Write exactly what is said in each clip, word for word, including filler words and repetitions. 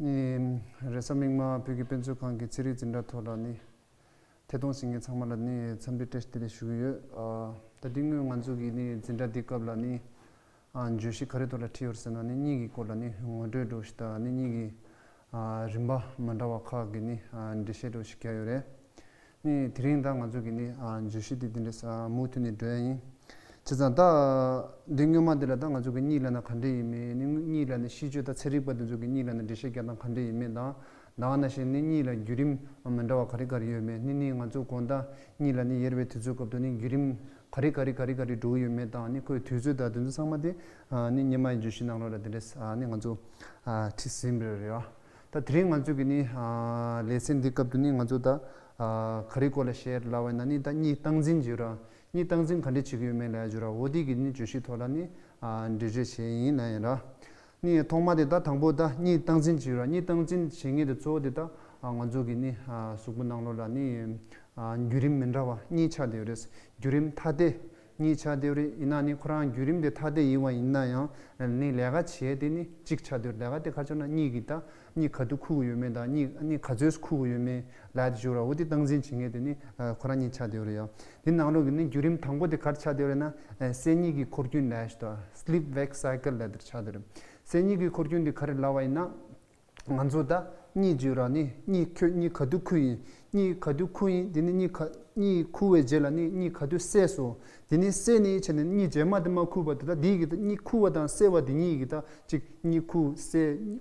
ནི་རེས་གཟའ་མིག་དམར་བོད་ཀྱི་དཔེ་མཛོད་ཁང་གི་ཚན་རིག་འཛིན་གྲྭ་ཐོག་ལ་ནི་ཐད་གཏོང་བྱེད་མཁན་ཚང་མ་ལ་ནི་འཚམས་འདྲི་བཀྲ་ཤིས་བདེ་ལེགས་ཞུ་གི་ཡོད། ཨ། ད་དེ་སྔོན་ང་ཚོ་གི་ནི་འཛིན་གྲྭ་འདི་སྐབས་ལ་ནི་ཨ་བརྗོད་གཞི་ག་རེ་ཐོག་ལ་ཁྲིད་ཡོད་ཟེར་ན་ནི་གཉིད་ཀྱི་སྐོར་ལ་ནི་ངོ་སྤྲོད་འདྲ་ཞིག་དང་ནི་གཉིད་ཀྱི་ཨ་རིམ་པ་མ་འདྲ་བ་ཁག་གི་ནི་ཨ་འགྲེལ་བཤད་འདྲ་ཞིག་བརྒྱབ་ཡོད་རེད། ནི་དེ་རིང་ད་ང་ཚོ་གི་ནི་ཨ་བརྗོད་གཞི་འདི་འདི་འདྲས་ཨ་མུ་མཐུད་ནས་འགྲོ་ཡ་ཡིན། བྱས་ཙང་ད་འདི་སྔོན་མ་འདི་ལ་ད་ང་ཚོ་གི་གཉིད་ལབ་ན་ག་འདྲས་ཡིན་མིན་ནི་གཉིད་ལབ་ན་ཤེས་བརྗོད་ད་ཚན་རིག་པ་འདི་ཚོ་གི་གཉིད་ལབ་ན་འགྲེལ་བཤད་རྒྱག་སྟངས་ག་འདྲས་ཡིན་མིན་དང་། ད་ག་ནང་བཞིན་ནི་གཉིད་ལ་བརྒྱུད་རིམ་མི་འདྲ་བ་ག་རེ་ག་རེ་ཡོད་མེད་ནི་ནི་ང་ཚོ་དགོང་དག་གཉིད་ལ་ནི་ཡེར་བའི་དུས་ཚོད་སྐབས་དུ་ནི་བརྒྱུད་རིམ་ག་རེ་ག་རེ་ག་རེ་ག་རེ་འགྲོ་གི་ཡོད་མེད་དང་ནི་ཁོའི་དུས་ཚོད་དང་དེ་ཚོ་ཚང་མ་དེ་ནི་སྔོན་མའི་བརྗོད་གཞི་ནང་ལོགས་ལ་དེ་འདྲས་ནི་ང་ཚོ་ཁྲིད་ཟིན་པ་རེད་བ། ད་དེ་རིང་ང་ཚོ་གི་ནི་ལེ་ཚན་འདི་སྐབས་དུ་ནི་ང་ཚོ་ད་ག་རེ་སྐོར་ལ་བཤད་ལབ་པ་ཡིན་ན་ནི་ད་གཉིད་སྟངས་འཛིན་བྱེད་ར། གཉིད་སྟངས་འཛིན་ག་འདྲས་བྱེད་ཀྱི་ཡོད་མེད་ལབ་ཡ་བརྗོད་ར་འོ་དེ་གི་ནི་བརྗོད་གཞི་ཐོག་ལ་ནི་འགྲེལ་བརྗོད་བྱས་ཡིན་ན་ཡིན་ར། ནི་ཐོག་མ་དེ་ད་དང་པོ་ད་གཉིད་སྟངས་འཛིན་བྱེད་ར། གཉིད་སྟངས་འཛིན་བྱེད་མཁན་དེ་གཙོ་བོ་དེ་ད་ང་ཚོ་གི་ནི་གཟུགས་པོ་ནང་ལོགས་ལ་ནི་བརྒྱུད་རིམ་མི་འདྲ་བ་གཉིས་ཆགས་བསྡད་ཡོད་རེད། བརྒྱུད་རིམ་ཐ་དད་གཉིས་ཆགས་བསྡད་ཡོད་རེད། ཡིན་ན་ནི་ཁོ་རང་བརྒྱུད་རིམ་དེ་ཐ་དད་ཡིན་པ་ཡིན་ན་ཡང་ནི་ལས་ཀ་བྱེད་དེ་ནི་གཅིག་ཆགས་བསྡད་ཡོད་རེད། ལས་ཀ་དེ་ག་རེ་ཟེར་ན་གཉིད་ཀྱི་ད་གཉིད་ག་དུས་ཁུག་གི་ཡོད་མེད་དང་གཉིད་གཉིད་ག་ཚོད་ཁུག་གི་ཡོད་མེད་ལབ་དེ་བརྗོད་ར་འོ་དེ་སྟངས་འཛིན་བྱེད་མཁན་དེ་ནི་ཁོ་རང་གཉིས་ཆགས་བསྡད་ཡོད་རེད་ཡ། དེ་ནང་ལོགས་ཀྱི་ནི་བརྒྱུད་རིམ་དང་པོ་དེ་ག་རེ་ཆགས་བསྡད་ཡོད་རེད་ན་གསལ་གཉིད་ཀྱི་འཁོར་རྒྱུན་ལབ་ཞིག་དང་sleep wake cycle་ལབ་དེ་ཆགས་བསྡད་ཡོད་རེད། གསལ་གཉིད་ཀྱི་འཁོར་རྒྱུན་དེ་ག་རེ་ལབ་པ་ཡིན་ན། ང་ཚོ་ད་གཉིད་བརྗོད་ར་ནི་གཉིད་ཁྱོད་གཉིད་ག་དུས་ཁུག་ཡིན། གཉིད་ག་དུས་ཁུག་ཡིན། དེ་ནི་གཉིད་ག་གཉིད་ཁུག་པའི་རྗེས་ལ་ནི་གཉིད་ག་དུས་སད་སོང་། དེ་ནི་སད་ནི་བྱས་ནས་གཉིད་རྗེས་མ་དེ་མ་ཁུག་པ་དེ་ད་དེའི་གི་ད་གཉིད་ཁུག་པ་དང་སད་པ་དེ་གཉིས་གི་ད་ཅིག་གཉིད་ཁུག་སད་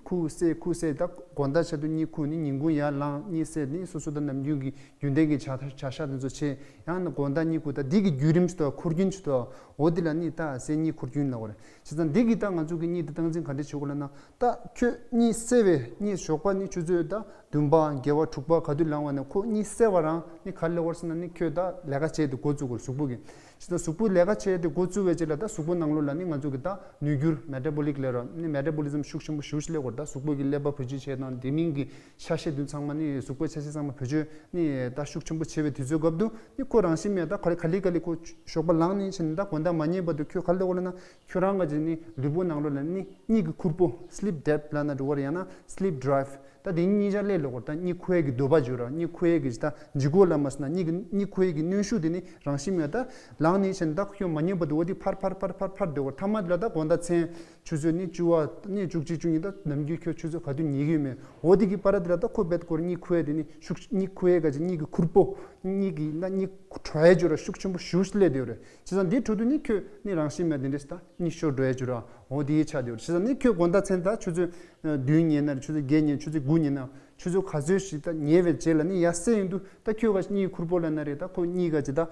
ཁུག་སད་ཁུག་སད་ད་དགོང་དག་ཆ་དུས་གཉིད་ཁུག་ནི་ཉིན་གུང་ཡར་ལངས་གཉིད་སད་ནི་སོ་སོ་ད་ནམ་རྒྱུན་གྱི་རྒྱུན་ལྡན་གྱི་བྱ་བྱ་བཞག་དེ་ཚོ་བྱེད། ཡང་ན་དགོང་དག་གཉིད་ཁུག་ད་འདི་གི་བརྒྱུད་རིམ་ཞིག་ད་འཁོར་རྒྱུན་ཞིག་ད་འོ་འདི་ལ་ནི་ད་གསལ་གཉིད་འཁོར་རྒྱུན་ལབ་དགོས་རེད། བྱས་ཙང་འདི་གི་ད་ང་ཚོ་གི་གཉིད་དེ་སྟངས་འཛིན་ག་འདྲས་བྱེད་དགོས་ལབ་ན། ད་ཁྱོད་གཉིད་སད་པས་གཉིད་ཞོགས་པ་ནི་ཆུ་ཚོད་ད་བདུན་པ་བརྒྱད་པ་དྲུག་པ་ག་དུས་ལངས་པ་ནས་ཁོ་གཉིད་སད་པ་རང་ནི་ག་རེ་ལབ་དགོས་ཟེར་ན་ནི་ཁྱོད་ད་ལས་ཀ་བྱེད་དེ་འགོ་བཙུགས་དགོས་གཟུགས་པོ་གི། ཇི་ལྟར་གཟུགས་པོ་ལས་ཀ་བྱེད་དེ་འགོ་བཙུགས་པའི་རྗེས་ལ་ད་གཟུགས་པོ་ནང་ལོགས་ལ་ནི་ང་ཚོ་གི་ད་ནུས་འགྱུར་མེ་ཊ་བོ་ལིག་ལབ་ར་ནི་མེ་ཊ་བོ་ལི་ཛམ་ཤུགས་ཆེན་པོ་ཞེ་པོ་ཅིག་སླེབས་དགོས་རེད། ད་གཟུགས་པོ་གི་ཀླད་པ་བེད་སྤྱོད་བྱེད་སྟངས་དེ་མིན་གྱི་ཆ་ཤས་དེ་ཚང་མ་ནི་གཟུགས་པོའི་ཆ་ཤས་ཚང་མ་བེད་སྤྱོད་ནི་ད་ཤུགས་ཆེན་པོ་བྱེད་པའི་དུས་ཚོད་སྐབས་དུ་ནི་ཁོ་རང་བཞིན་མེད་ད་ག་ལེ་ག་ལེ་ག་ལེ་ཁོ་ཞོགས་པ་ལངས་ནས་ཕྱིན་ད་དགོང་དག་མ་ཉལ་བར་དུ་ཁྱོད་ག་ལེ་འོ་ལ་ན། ཁྱོད་རང་ག་ཅིག་ནི་ལུས་པོ་ནང་ལོགས་ལ་ནི་གཉིད་ཀྱི་ཁུར་པོ་sleep debt་ལབ་ན་འགྲོ་བ་རེད། ཡང་ན་sleep deprive་ད་དེ་གཉིས་ཆ་ལས་ལོག་པར་ད་གཉིད་ཁུག་ཡས་ཀྱི་འདོད་པ་བརྗོད་ར་གཉིད་ཁུག་ཡས་ཀྱི་ད་འཇིགས་སྐུལ་ལ་མ་སོང་ན་གཉིད་ཀྱི་གཉིད་ཁུག་ཡས་ཀྱི་གནོན་ཤུགས་དེ་ནི་རང་བཞིན་མེད་ད་ལངས་ནས་ཕྱིན་ད་ཁྱོད་མ་ཉལ་བར་དུ་འོ་དེ་ཕར་ཕར་ཕར་ཕར་ཕར་འགྲོ་བར་ཐ་མ་དེ་ལ་ད་དགོང་དག་མཚན་ཆུ་ཚོད་ནི་བཅུ་པ་ནི་བཅུ་གཅིག་བཅུ་གཉིས་ད་ནམ་རྒྱུན་ཁྱོད་ཆུ་ཚོད་ག་དུས་ཉལ་གི་ཡོད་མེད་འོ་དེ་གི་བར་དེ་ལ་ད་ཁོ་བེད་སྐོར་གཉིད་ཁུག་ཡས་དེ་ནི་ཤུགས་གཉིད་ཁུག་ཡས་ག་ཅིག་གཉིད་ཀྱི་ཁུར་པོ་གཉིད་ཀྱི་ད་གཉིད་ཁུག་ཡས་བརྗོད་ར་ཤུགས་ཆེན་པོ་ཞེ་པོ་ཅིག་སླེབས་བསྡད་ཡོད་རེད། བྱས་ཙང་འདིའི་ཁྲོད་དུ་ནི་ཁྱོད་ནི་རང་བཞིན་མེད་དེ་འདྲས་ད། གཉིད་ཤོར་འགྲོ་ཡ་བྱུང་ར། འོ་དེའི་ཆ་དེ་བར་བྱས་ཙང་ནི་ཁྱོད་དགོང་དག་མཚན་ད་ཆུ་ཚོད་བདུན་ཉལ་ན་རེད། ཆུ་ཚོད་བརྒྱད་ཉལ་ཆུ་ཚོད་དགུ་ཉལ་ན་ཆུ་ཚོད་ག་ཚོད་ཞིག་ད་ཉལ་བའི་རྗེས་ལ་ནི་ཡར་སད་ཡོང་དུས་ད་ཁྱོད་ག་གཉིད་ཁུར་པོ་ལབ་ན་རེད། ད་ཁོ་གཉིད་ག་ཅིག་ད་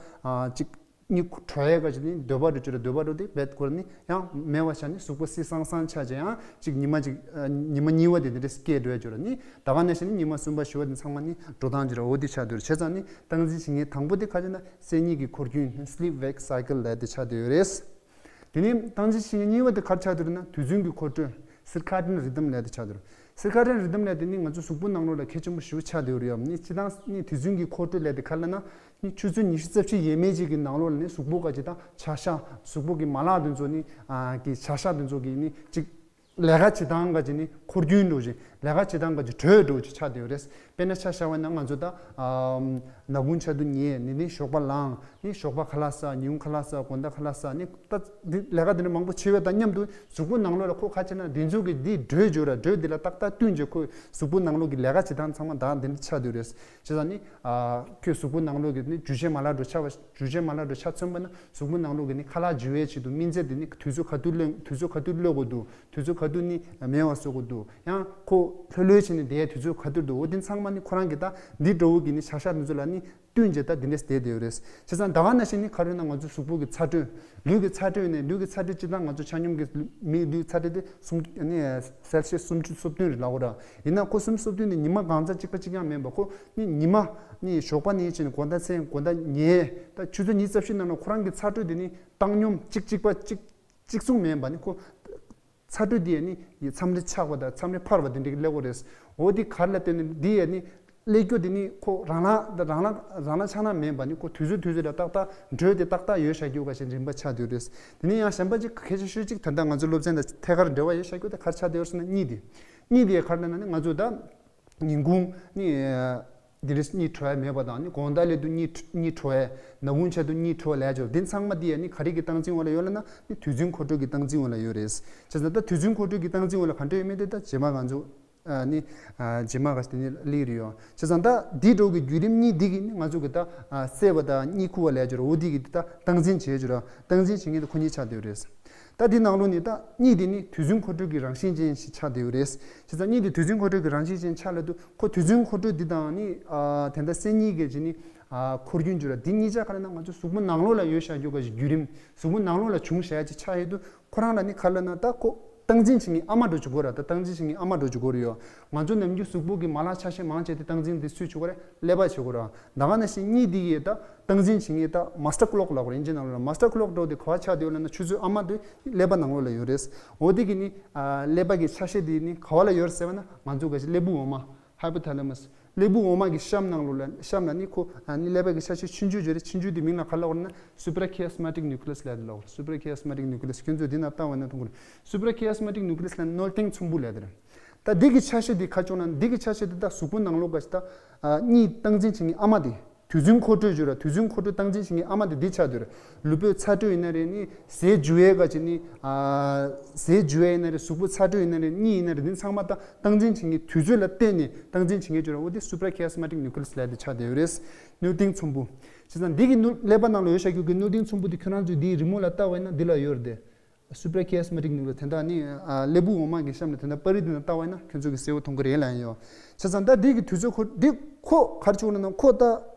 ཅིག་གཉིད་ཁུག་ཡ་ག་ཅིག་ནི་འདོད་པ་འགྲོ་རྒྱུ་རེད། འདོད་པ་འགྲོ་དུས་བེད་སྐོར་ནི་ཡང་མེད་པ་ཆགས་ནི་གཟུགས་པོ་བསིལ་སང་སང་ཆགས་ཀྱི་ཡང་ཅིག་ཉི་མ་ཅིག་ཉི་མ་གཉིས་པ་དེ་འདི་འདྲས་སྐྱེལ་འགྲོ་ཡ་བྱུང་ར། ནི་ད་ག་ནང་བཞིན་ནི་ཉི་མ་གསུམ་པ་བཞི་པ་དེ་ཚང་མ་ནི་འགྲོ་སྟངས་ཅིག་ར། འོ་དེ་ཆ་དེ་བར་བྱས་ཙང་ནི་སྟངས་འཛིན་བྱེད་མཁན་དང་པོ་དེ་ག་ཅིག་ན་གསལ་གཉིད་ཀྱི་འཁོར་རྒྱུན་sleep wake cycle་ལབ་དེ་ཆ་དེ་ཡོད་རེད། དེ་ནས་སྟངས་འཛིན་བྱེད་མཁན་གཉིས་པ་དེ་ག་རེ་ཆགས་འདུག་ན་དུས་རྒྱུན་གྱི་འཁོར་སྒྲོལ་circadian rhythm་ལབ་དེ་ཆགས་འདུག circadian rhythm་ལབ་དེ་ནི་ང་ཚོ་གཟུགས་པོ་ནང་ལོགས་ལ་གལ་ཆེན་པོ་ཞེ་པོ་ཆགས་བསྡད་ཡོད་རེད་ཡ། ནི་སྤྱིར་བཏང་ནི་དུས་རྒྱུན་གྱི་འཁོར་སྒྲོལ་ལབ་དེ་ག་རེ་ལབ་ན་ནི་ཆུ་ཚོད་ཉི་ཤུ་རྩ་བཞི་ཡས་མས་ཅིག་གི་ནང་ལོགས་ལ་ནི་གཟུགས་པོ་ག་ཅིག་དང་བྱ་གཞག་གཟུགས་པོ་གི་མ་ལག་དེ་ཚོ་ནི་ཨ་གི་བྱ་གཞག་དེ་ཚོ་གི་ནི་ཅིག་ལས་ཀ་བྱེད་སྟངས་ག་ཅིག་ནི་འཁོར་རྒྱུན་འགྲོ་ཅིག་ལས་ཀ་བྱེད་སྟངས་ག་ཅིག་བྲོས་འགྲོ་ཅིག་ཆགས་བསྡད་ཡོད་རེད། དཔེར་ན་ཆ་བཞག་པ་ན་ང་ཚོ་ད་ཨ་ནག་ཁུང་ཆ་དུ་ཉལ་ནི་ནི་ཞོགས་པ་ལངས། ནི་ཞོགས་པ་ཁ་ལག་ཟ། ཉིན་གུང་ཁ་ལག་ཟ། དགོང་དག་ཁ་ལག་ཟ། ནི་ད་འདི་ལས་ཀ་འདི་འདྲ་མང་པོ་བྱེད་པ་དང་མཉམ་དུ་གཟུགས་པོ་ནང་ལོགས་ལ་ཁོ་ག་ཅིག་ན་འདི་ཚོ་གི་འདི་དྲོད་འཇུག་ར། དྲོད་འདི་ལ་ཏག་ཏག་བསྟུན་བྱས་ཁོ་གཟུགས་པོ་ནང་ལོགས་ཀྱི་ལས་ཀ་བྱེད་སྟངས་ཚང་མ་ད་འདི་འདྲ་ཆགས་བསྡད་ཡོད་རེད། བྱས་ཙང་ནི་ཨ་ཁོས་གཟུགས་པོ་ནང་ལོགས་ཀྱི་ནི་འཇུ་བྱེད་མ་ལག་འདྲ་ཆགས་པ་འཇུ་བྱེད་མ་ལག་འདྲ་ཆ་མཚོན་པ་ན་གཟུགས་པོ་ནང་ལོགས་ཀྱི་ནི་ཁ་ལག་འཇུ་བའི་ཆེད་དུ་སྨིན་རྫས་འདི་ནི་དུས་ཚོད་ག་དུས་གློད་དུས་ཚོད་ག་དུས་གློད་དགོས་འདུག་དུས་ཚོད་ག་དུས་ནི་མེད་པ་བཟོ་དགོས་འདུག་ཡང་ཁོ་ལྷོད་ལྷོད་བྱས་ནས་བསྡད་དུས་ཚོད་ག་དུས་འདུག་འོ་འདི་ཚང་མ་ནི་ཁོ་རང་གི་ད་འདི་འདྲ་བོ་གི་ནི་བྱ་གཞག་འདི་ཚོ་ལ་ནི་བསྟུན་བྱས་ད་འདི་འདྲས་བསྡད་བསྡད་ཡོད་རེད། བྱས་ཙང་ད་ག་ནང་བཞིན་ནི་ག་རེ་ན་ང་ཚོ་གཟུགས་པོ་གི་ཚ་དྲོད་ལུས་ཀྱི་ཚ་དྲོད་ནི་ལུས་ཀྱི་ཚ་དྲོད་སྤྱིར་བཏང་ང་ཚོ་ཆ་སྙོམས་ཀྱི་མིའི་ལུས་ཚ་དྲོད་དེ་སུམ་ནི་སེལ་སི་ཡས་སུམ་ཅུ་སོ་བདུན་རེད་ལབ་དགོས་ར། ཡིན་ན་ཁོ་སུམ་ཅུ་སོ་བདུན་དེ་ཉི་མ་གང་ཚ་གཅིག་པ་གཅིག་རྐྱང་མིན་པ་ཁོ་ནི་ཉི་མ་ནི་ཞོགས་པ་ནས་བྱས་ནས་དགོང་དག་མཚན་དགོང་དག་ཉལ་ད་ཆུ་ཚོད་ཉི་ཤུ་རྩ་བཞི་ནང་ལ་ཁོ་རང་གི་ཚ་དྲོད་དེ་ནི་བཏང་སྙོམས་གཅིག་གཅིག་པ་གཅིག་གཅིག་མཚུངས་མིན་པ་ནི་ཁོ། ཚ་དྲོད་འདི་ཡང་ནི་མཚམས་རེ་ཆག་པ་དང་མཚམས་རེ་འཕར་བ་དེ་འདྲའི་སླེབས་ཀྱི་རེད། འོ་འདི་ག་རེ་ལ་བརྟེན་ནས་འདི་ཡང་ནི་སླེབས་རྒྱུ་དེ་ནི་ཁོ་རང་རང་རང་རང་རང་རང་ཆགས་ན་མིན་པ་ནི་ཁོ་དུས་ཚོད་དུས་ཚོད་ལ་ཏག་ཏག་དྲོད་དེ་ཏག་ཏག་ཡོད་བཞག་རྒྱུ་ག་ཞིག་རིམ་པ་ཆགས་བསྡད་ཡོད་རེད། དེ་ནས་ཡང་གཞན་པ་ཅིག་གལ་ཆེ་ཤོས་ཅིག་ད་ལྟ་ང་ཚོ་སློབ་ཚན་དང་ཐད་ཀར་འབྲེལ་བ་ཡོད་བཞག་རྒྱུ་དེ་ག་རེ་ཆགས་བསྡད་ཡོད་ཟེར་ན་གཉིད་དེ། གཉིད་དེ་ག་རེ་ལབ་ན་ནི་ང་ཚོ་ད་ཉིན་གུང་ནི་འདི་རེས་གཉིད་བྲོ་ཡ་མེད་པ་དང་ནི་དགོང་དག་སླེབས་དུས་གཉིད་གཉིད་བྲོ་ཡ། ནམ་གུང་ཆ་དུས་གཉིད་བྲོ་ལས་སྦྱོར་འདི་ཚང་མ་འདི་ཡ་ནི་ག་རེ་གི་སྟངས་འཛིན་འོག་ལ་ཡོད་ལབ་ན་ནི་དུས་རྒྱུན་འཁོར་འགྲོས་ཀྱི་སྟངས་འཛིན་འོག་ལ་ཡོད་རེད། བྱས་ཙང་ད་དུས་རྒྱུན་འཁོར་འགྲོས་ཀྱི་སྟངས་འཛིན་འོག་ལ་ག་འདྲ་ཡོད་མེད་དེ་ད་རྗེས་མ་ང་ཚོ་ཨ་ནི་ཨ་རྗེས་མ་ག་ཞིག་དེ་ནི་ལི་རེད་ཡོད། བྱས་ཙང་ད་འདི་འགྲོ་གི་བརྒྱུད་རིམ་གཉིས་འདི་གི་ནི་ང་ཚོ་གི་ད་ཨ་གསལ་བ་དང་གཉིད་ཁུག་པ་ལས་སྦྱོར་འོ་འདི་གི་ད་སྟངས་འཛིན་བྱེད་སྦྱོར་སྟངས་འཛིན་བྱེད་མཁན་དེ་ཁོ་གཉིས་ཆགས་བསྡད་ཡོད་རེད། ད་འདི་ནང་ལོགས་ནས་ད་གཉིད་འདི་ནི་དུས་རྒྱུན་འཁོར་འགྲོས་ཀྱི་རང་བཞིན་ཅན་ཞིག་ཆགས་བསྡད་ཡོད་རེད། བྱས་ཙང་གཉིད་འདི་དུས་རྒྱུན་འཁོར་འགྲོས་ཀྱི་རང་བཞིན་ཅན་ཆགས་ལབ་དུས་ཁོ་དུས་རྒྱུན་འཁོར་འགྲོས་འདི་དང་ནི་ཨ་དེ་འདྲ་སེམས་ཉིད་ཀྱི་ཅིག་ནི་ཨ་འཁོར་རྒྱུན་སྦྱོར་འདི་གཉིས་ཆ་ག་རེ་ན་ང་ཚོ་གཟུགས་པོ་ནང་ལོགས་ལ་ཡོད་བཞག་རྒྱུ་ག་ཞིག་བརྒྱུད་རིམ། གཟུགས་པོ་ནང་ལོགས་ལ་བྱུང་བཞག་ཅིག་ཆགས་ཡོད་དུས་ཁོ་རང་ལ་ནི་ག་རེ་ལབ་ན་ད་ཁོ་སྟངས་འཛིན་བྱེད་མཁན་ཨ་མ་འགྲོ་བཅུག་གོ་ར། ད་སྟངས་འཛིན་བྱེད་མཁན་ཨ་མ་འགྲོ་བཅུག་གོ་རེད་ཡོད། ང་ཚོ་ནམ་རྒྱུན་གཟུགས་པོ་གི་མ་ལག་ཆ་ཤས་མང་ཆེ་དེ་སྟངས་འཛིན་དེ་སུས་བྱེད་གོ་རེད། ཀླད་པ་བྱེད་གོ་ར། ད་ག་ནང་བཞིན་གཉིད་འདི་ཡི་ད་སྟངས་འཛིན་བྱེད་མཁན་ད་master clock ལབ་གོ་ར། ཨིན་ཇི་ནང་ལོགས་ལ་master clock འགྲོ་དེ་ག་བ་ཆགས་བསྡད་ཡོད་ལབ་ན་ཆུ་ཚོད་ཨ་མ་དེ་ཀླད་པ་ནང་ལོགས་ལ་ཡོད་རེད། འོ་དེ་གི་ནི་ཨ་ཀླད་པ་གི་ཆ་ཤས་དེ་ནི་ག་བ་ལ་ཡོད་རེད་ཟེར་བ་ན་ང་ཚོ་ག་ཞིག་ཀླད་པ་འོག་མ། Hypothalamus། ཀླད་པ་འོག་མ་གི་གཤམ་ནང་ལོགས་ལ་གཤམ་ལ་ནི་ཁོ་ཨ་ནི་ཀླད་པ་གི་ཆ་ཤས་ཆུང་ཆུང་ཅིག་ཡོད་རེད། ཆུང་ཆུང་དེ་མིང་ལ་ག་ལབ་དགོས་ན་suprachiasmatic nucleus ལབ་དེ་ལབ་དགོས། Suprachiasmatic nucleus ཁྱོད་ཚོས་འདི་ན་ལྟ་བ་ན་མཐོང་གི་རེད། Suprachiasmatic nucleus ལ་རྣོ་སྟེང་ཚོམ་བུ་ལབ་དེ་རེད། ད་འདི་གི་ཆ་ཤས་དེ་ག་བྱུང་ན་འདི་གི་ཆ་ཤས་དེ་ད་གཟུགས་པོ་ནང་ལོགས་ག་ཞིག་ད་ཨ་གཉིད་སྟངས་འཛིན་བྱེད་མཁན་ཨ་མ་དེ། དུས་རྒྱུན་འཁོར་འགྲོས་སྦྱོར་ར། དུས་རྒྱུན་འཁོར་འགྲོས་སྟངས་འཛིན་བྱེད་མཁན་ཨ་མ་དེ་འདི་ཆགས་བསྡད་ཡོད་རེད། ལུས་པོའི་ཚ་དྲོད་ཡིན་ན་རེད། ནི་ཟས་འཇུ་ཡས་ག་ཅིག་ནི་ཨ་ཟས་འཇུ་ཡས་ཡིན་ན་རེད། གཟུགས་པོ་ཚ་དྲོད་ཡིན་ན་རེད། གཉིད་ཡིན་ན་རེད། འདི་ཚང་མ་ད་སྟངས་འཛིན་བྱེད་མཁན་དུས་ཚོད་ལ་བརྟེན་ནས་སྟངས་འཛིན་བྱེད་མཁན་སྦྱོར་ར། འོ་དེ་suprachiasmatic nucleus ལབ་དེ་ཆགས་བསྡད་ཡོད་རེད། རྣོ་སྟེང་ཚོམ་བུ། བྱས་ཙང་འདི་གི་རྣོ་ཀླད་པ་ནང་ལ་ཡོད་བཞག་རྒྱུ་གི་རྣོ་སྟེང་ཚོམ་བུ་དེ་ཁྱོད་རང་ཚོས་འདིའི་རི་མོ་ལ་ལྟ་བ་ཡིན་ན་འདི་ལ་ཡོད་རེད་དེ། Suprachiasmatic nucleus དེ་འདྲ་ནི་ཨ་ཀླད་པ་འོག་མ་གི་གཤམ་ལ་དེ་འདྲ་པར་རིས་དེ་འདྲ་ལྟ་བ་ཡིན་ན་ཁྱོད་ཚོ་གི་གསལ་བོ་མཐོང་གི་རེད་ལབ་ཡིན་ཡོད། བྱས་ཙང་ད་འདི་གི་དུས་ཚོད་ཁོ་འདི་ཁོ་ག་རེ་བྱུང་ན་ན་ཁོ་ད་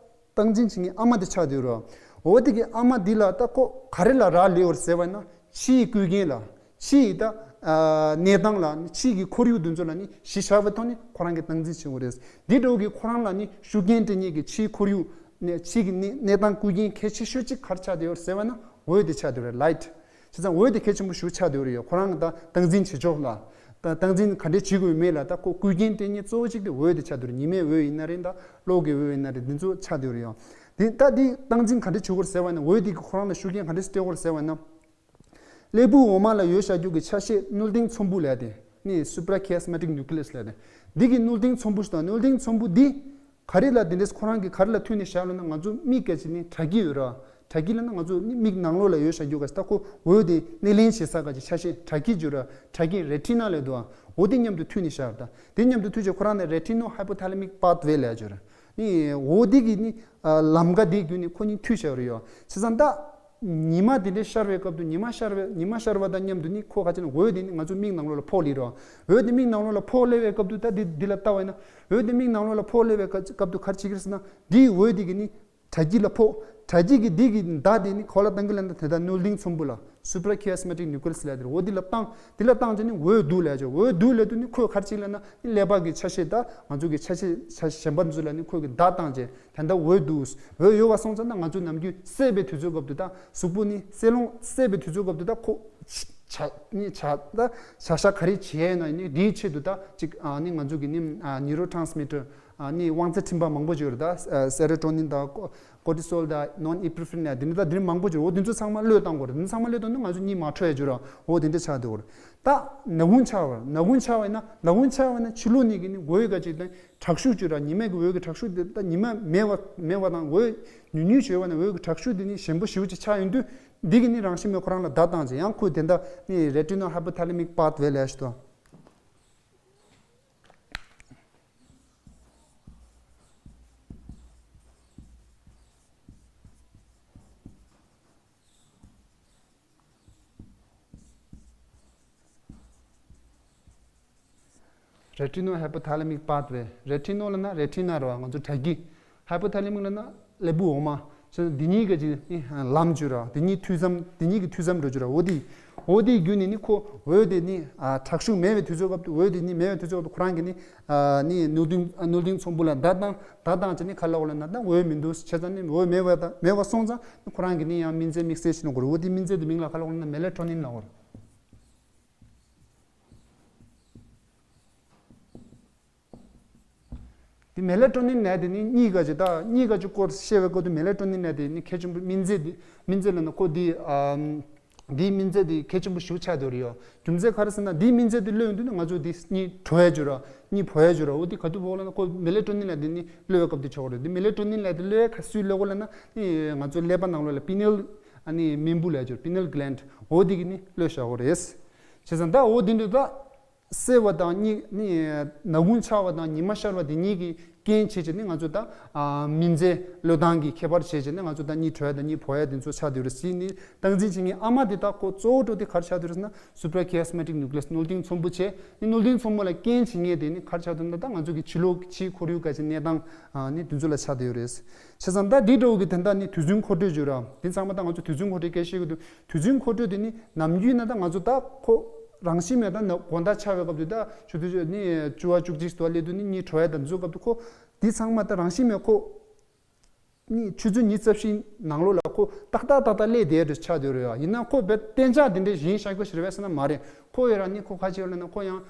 སྟངས་འཛིན་བྱེད་མཁན་ཨ་མ་དེ་ཆགས་བསྡད་ཡོད་རེད། འོ་དེ་གི་ཨ་མ་འདི་ལ་ད་ཁོ་ག་རེ་ལ་རག་ལས་ཡོད་རེད་ཟེར་བ་ཡིན་ན་ཕྱིའི་རྐུ་མཁན་ལ་ཕྱིའི་ད་ཨ་གནས་སྟངས་ལ་ཕྱིའི་གི་ཁོར་ཡུག་དེ་ཚོ་ལ་ནི་གཞི་བཞག་པའི་ཐོག་ནས་ཁོ་རང་གི་སྟངས་འཛིན་བྱེད་དགོས་རེད། འདི་འདྲ་བོ་གི་ཁོ་རང་ལ་ནི་ཤུགས་རྐྱེན་སྤྲད་མཁན་གི་ཕྱིའི་ཁོར་ཡུག་ནས་ཕྱིའི་གི་གནས་གནས་སྟངས་རྐུ་མཁན་གལ་ཆེ་ཤོས་གཅིག་ག་རེ་ཆགས་བསྡད་ཡོད་རེད་ཟེར་བ་ཡིན་ན་འོད་དེ་ཆགས་བསྡད་ཡོད་རེད། Light། བྱས་ཙང་འོད་དེ་གལ་ཆེན་པོ་ཞིག་ཆགས་བསྡད་ཡོད་རེད་ཡ། ཁོ་རང་གི་ད་སྟངས་འཛིན་བྱེད་ཕྱོགས་ལ། ད་སྟངས་འཛིན་ག་འདྲས་བྱེད་དགོས་མེད་ལ་ད་ཁོ་རྐུ་རྐྱེན་སྤྲད་མཁན་གཙོ་བོ་གཅིག་དེ་འོད་དེ་ཆགས་བསྡད་ཡོད་རེད། ཉི་མའི་འོད་ཡིན་ན་རེད། ད་གློག་གི་འོད་ཡིན་ན་རེད། འདི་ཚོ་ཆགས་བསྡད་ཡོད་རེད་ཡ། དེ་ད་འདི་སྟངས་འཛིན་ག་འདྲས་བྱེད་དགོས་རེད་ཟེར་བ་ཡིན་ན་འོད་དེ་གིས་ཁོ་རང་ལ་ཤུགས་རྐྱེན་ག་འདྲས་སྤྲད་དགོས་རེད་ཟེར་བ་ཡིན་ན། ཀླད་པ་འོག་མ་ལ་ཡོད་བཞག་རྒྱུ་གི་ཆ་ཤས་རྣོ་སྟེང་ཚོམ་བུ་ལབ་དེ་ནི་suprachiasmatic nucleus ལབ་དེ། འདི་གི་རྣོ་སྟེང་ཚོམ་བུ་ཞིག་དང་རྣོ་སྟེང་ཚོམ་བུ་འདི། ག་རེ་ལ་དེ་འདྲས་ཁོ་རང་གིས་ག་རེ་ལ་མཐུད་ནས་བཞག་ལབ་ན་ང་ཚོ་མིག་ག་ཅིག་ནི་དྲ་སྐྱི་ཡོད་ར། དྲ་སྐྱི་ལབ་ན་ང་ཚོ་ནི་མིག་ནང་ལོགས་ལ་ཡོད་བཞག་རྒྱུ་ག་ཅིག་ད་ཁོ་འོད་དེ་སྣེ་ལེན་བྱེད་ས་ག་ཅིག་ཆ་ཤས་དྲ་སྐྱི་བརྗོད་ར། དྲ་སྐྱི་retina ལབ་འདུག་ཨ། འོ་དེ་མཉམ་དུ་མཐུད་ནས་བཞག་ར། ད་དེ་མཉམ་དུ་མཐུད་བྱས་ཁོ་རང་ནི་retinohypothalamus pathway ལབ་བརྗོད་ར། ནི་འོ་དེ་གི་ནི་ལམ་ཀ་དེ་བརྒྱུད་ནས་ཁོ་གཉིས་མཐུད་བཞག་ར་ཡོད། བྱས་ཙང་ད། ཉི་མ་དེ་འདྲའི་ཤར་བའི་སྐབས་དུ་ཉི་མ་ཤར་བའི་ཉི་མ་ཤར་བ་དང་མཉམ་དུ་ནི་ཁོ་ག་ཅི་ན་འོད་དེ་ནི་ང་ཚོ་མིག་ནང་ལོགས་ལ་ཕོག་ལེ་རོ། འོད་དེ་མིག་ནང་ལོགས་ལ་ཕོག་ལེ་བའི་སྐབས་དུ་ད་འདི་འདི་ལ་ལྟ་བ་ཡིན་ན་འོད་དེ་མིག་ནང་ལོགས་ལ་ཕོག་ལེ་བའི་སྐབས་དུ་ག་རེ་བྱེད་ཀྱི་རེད་ཟེར་ན་འདིའི་འོད་དེ་གི་ནི་དྲ་སྐྱི་ལ་ཕོག་དྲ་སྐྱི་གི་འདི་གི་མདའ་དེ་ནི་ག་ལ་བཏང་གི་ལབ་ན་དེ་ལྟར་རྣོ་སྟེང་ཚོམ་བུ་ལ་suprachiasmatic nucleus ལབ་དེ་རེད། འོ་འདི་ལ་བཏང་འདི་ལ་བཏང་རྗེས་ནི་འོད་འདུག་ལབ་ཅོ། འོད་འདུག་ལབ་དུས་ནི་ཁོས་ག་རེ་བྱེད་ལབ་ན་ནི་ཀླད་པ་གི་ཆ་ཤས་ད་ང་ཚོ་གི་ཆ་ཤས་ཆ་གཞན་པ་འདི་ཚོ་ལ་ནི་ཁོས་གི་མདའ་བཏང་རྗེས། ད་ལྟ་འོད་འདུག་འོད་ཡོད་པ་སོང་ཙང་ན་ང་ཚོ་ནམ་རྒྱུན་བསད་པའི་དུས་ཚོད་སྐབས་དུ་ད་གཟུགས་པོ་ནི་བསད་ལོང་བསད་པའི་དུས་ཚོད་སྐབས་དུ་ད་ཁོ་བྱ་ནི་བྱ་ད་བྱ་ཤ་ག་རེ་བྱེད་ཡས་ན་ནི་དེའི་ཆེད་དུ་ད་ཅིག་ཨ་ནི་ང་ཚོ་གི་ནི་ཨ་neurotransmitter ཨ་ནི་དབང་རྩ་འཕྲིན་པ་མང་པོ་ཅིག་ཡོད་རེད། ད་serotonin དང་cortisol དང་norepinephrine ལ་དེ་ནི་ད་དེ་རིང་མང་པོ་ཅིག་ཡོད། འོ་དེ་ཚོ་ཚང་མ་བློས་བཏང་དགོས་རེད། དེ་ཚོ་ཚང་མ་བློས་བཏང་ན་ང་ཚོ་གཉིད་མ་འཕྲོ་ཡ་ཅིག་ཡོད་རེད། འོ་དེ་འདྲ་ཆགས་འདུག་རེད། ད་ནག་ཁུང་ཆགས་པ་ནག་ཁུང་ཆགས་པ་ཡིན་ན་ནག་ཁུང་ཆགས་པ་ཡིན་ན་ཕྱི་ལོགས་ནས་གི་ནི་འོད་ག་ཅིག་དང་དྲག་ཤུགས་ཅིག་ར། ཉི་མ་གི་འོད་ཀྱི་དྲག་ཤུགས་དེ་ད་ཉི་མ་མེད་པ་མེད་པ་དང་འོད་ཉུང་ཉུང་ཞིག་ཡོད་པ་ན་འོད་ཀྱི་དྲག་ཤུགས་དེ་ནི་ཞན་པོ་ཞེ་པོ་ཅིག་ཆགས་ཡོང་དུས་འདི་གི་ནི་རང་བཞིན་མེད་ཁོ་རང་ལ་བརྡ་བཏང་ཅིག་ཡང་ཁོས་དེ་འདྲ་ནི་retinohypothalamus pathway ལབ་ཞིག་ཏུ། Retinohypothalamic pathway retinal ལབ་ན་retina རེད་བ། ང་ཚོ་དྲ་སྐྱི། hypothalamic ལབ་ན་ཀླད་པ་འོག་མ། ཅེས་འདི་གཉིས་ཀྱི་ལམ་བརྒྱུད་ར། འདི་གཉིས་མཐུད་མཚམས་འདི་གཉིས་ཀྱི་མཐུད་མཚམས་འགྲོ་རྒྱུ་ར། འོ་དེ་འོ་དེ་བརྒྱུད་ནས་ནི་ཁོ་འོད་དེ་ནི་དྲག་ཤུགས་མེད་པའི་དུས་ཚོད་སྐབས་དུ་འོད་དེ་ནི་མེད་པའི་དུས་ཚོད་སྐབས་དུ་ཁོ་རང་གི་ནི་ནི་རྣོ་སྟེང་རྣོ་སྟེང་ཚོམ་བུ་ལ་བརྡ་བཏང་བརྡ་བཏང་ཅེས་ནི་ག་ལབ་དགོས་ལབ་ན་ད་འོད་མི་འདུག་བྱས་ཙང་ནི་འོད་མེད་པ་དང་མེད་པ་སོང་ཙང་ནི་ཁོ་རང་གི་ནི་ཡང་སྨན་རྫས་དམིགས་བསལ་ཞིག་ནོར་དགོས་རེད། འོ་དེ་སྨན་རྫས་དེ་མིང་ལ་ག་ལབ་དགོས་ལབ་ན་melatonin ལབ་དགོས་རེད། དེ་melatonin ནས་དེ་ནི་གཉིད་ག་ཅིག་ད་གཉིད་ག་ཅིག་སྐོར་བཤད་པའི་སྐོར་དུ་melatonin ནས་དེ་ནི་གལ་ཆེན་པོ་སྨན་རྫས་དེ་སྨན་རྫས་ལབ་ན་ཁོ་དེ་ཨམ་ འདིའི་སྨན་རྫས་དེ་གལ་ཆེན་པོ་ཞེ་པོ་ཆགས་བསྡད་ཡོད་རེད་ཡ། རྒྱུ་མཚན་ག་རེ་ཟེར་ན། འདིའི་སྨན་རྫས་དེ་གློད་ཡོང་དུས་ནི་ང་ཚོ་དེ་གཉིད་བྲོ་ཡ་བྱེད་ར། གཉིད་བོར་ཡ་བྱེད་ར། འོ་དེ་ག་དུས་བོར་ལབ་ན། ཁོ་མེ་ལེ་ཊོ་ནིན་ལབ་དེ་ནི་གློད་པའི་སྐབས་དེ་ཆགས་ཀྱི་རེད། དེ་མེ་ལེ་ཊོ་ནིན་ལབ་དེ་གློད་ཡ་ག་སུས་གློད་གོ་ལབ་ན། ནི་ང་ཚོ་ཀླད་པ་ནང་ལོགས་ལ་པི་ནེལ། ཨ་ནི་སྨན་བུ་ལབ་ཡ་བྱེད་ར། པི་ནེལ་གི་ལེན་ཌི། འོ་དེ་གིས་ནི་གློད་བཞག་གི་རེད། བྱས་ཙང་ད་འོ་དེ་འདྲ་ད། གསལ་བ་དང་གཉིད་ནི། ནག་ཁུང་ཆགས་པ་དང་ཉི་མ་ཤར་བ་དེ་གཉིས་ཀྱི་རྐྱེན་བྱས་བྱས་ནི་ང་ཚོ་ད། ཨ། སྨན་རྫས་གློད་སྟངས་ཀྱི་ཁྱད་པར་བྱས་བྱས་ནི་ང་ཚོ་ད་གཉིད་བྲོ་ཡ་དང་གཉིད་བོར་ཡ་དེ་ཚོ་ཆགས་བསྡད་ཡོད་རེད་ཟེར། ནི་སྟངས་འཛིན་བྱེད་མཁན་ཨ་མ་དེ་ད་ཁོ་གཙོ་བོ་འགྲོ་དེ་ག་རེ་ཆགས་བསྡད་ཡོད་རེད་ཟེར་ན། སུ་པ་ར་ཀི་ཡ་སི་མེ་ཊིག་ནིའུ་ཀི་ལེ་སི། རྣོ་ལྡིང་ཚོམ་བུ་བྱས། ནི་རྣོ་ལྡིང་ཚོམ་བུ་ལ་རྐྱེན་བྱེད་མཁན་དེ་ནི་ག་རེ་ཆགས་བསྡད་ཡོད་རེད་ཟེར་ན། ད་ང་ཚོ་གི་ཕྱི་ལོགས་ཕྱིའི་ཁོར་ཡུག་ག་ཅིག་གནས་སྟངས། ཨ། ནི་དེ་ཚོ་ལ་ཆགས་བསྡད་ཡོད་རེད། བྱས་ཙང་ད་འདི་འདྲ་བོ་གི་དོན་དག་ནི་དུས་རྒྱུན་མཁོ་སྤྲོད་བརྗོད་ར། དེ་ཚང་མ་ད་ང་ཚོ་དུས་རྒྱུན་མཁོ་སྤྲོད་སྐད་བཤད་གི་འདུག་དུས་རྒྱུན་མཁོ་སྤྲོད་དེ་ནི་ནམ་རྒྱུན་ན་ད་ང་ཚོ་ད་ཁོ་རང་བཞིན་མེད་ད་ན། དགོང་དག་ཆགས་པའི་སྐབས་དུས་ད་ཆུ་ཚོད་ནི་བཅུ་པ་བཅུ་གཅིག་དུ་བ་སླེབས་དུས་ནི་གཉིད་བྲོ་ཡ་དང་འཛུལ་སྐབས་དུས་ཁོ་འདི་ཚང་མ་ད་རང་བཞིན་མེད། ཁོ་ནི་ཆུ་ཚོད་ཉི་ཤུ་རྩ་བཞིའི་ནང་ལོགས་ལ་ཁོ་ཏག་ཏག་ཏག་ཏག་སླེབས་བསྡད་འདྲ་ཆགས་བསྡད་ཡོད་རེད་ཡ། ཡིན་ན་ཁོ་བས་གཏན་འཇགས་དེ་འདྲ་ཡིན་ཤག་གི་ཞིག་རེད་པས་ཟེར་ན་མ་རེད། ཁོ་ཡོད་ར་ནི་ཁོ་ག་ཅིག་ཡོད་ལབ་ན། ཁོ་ཡང་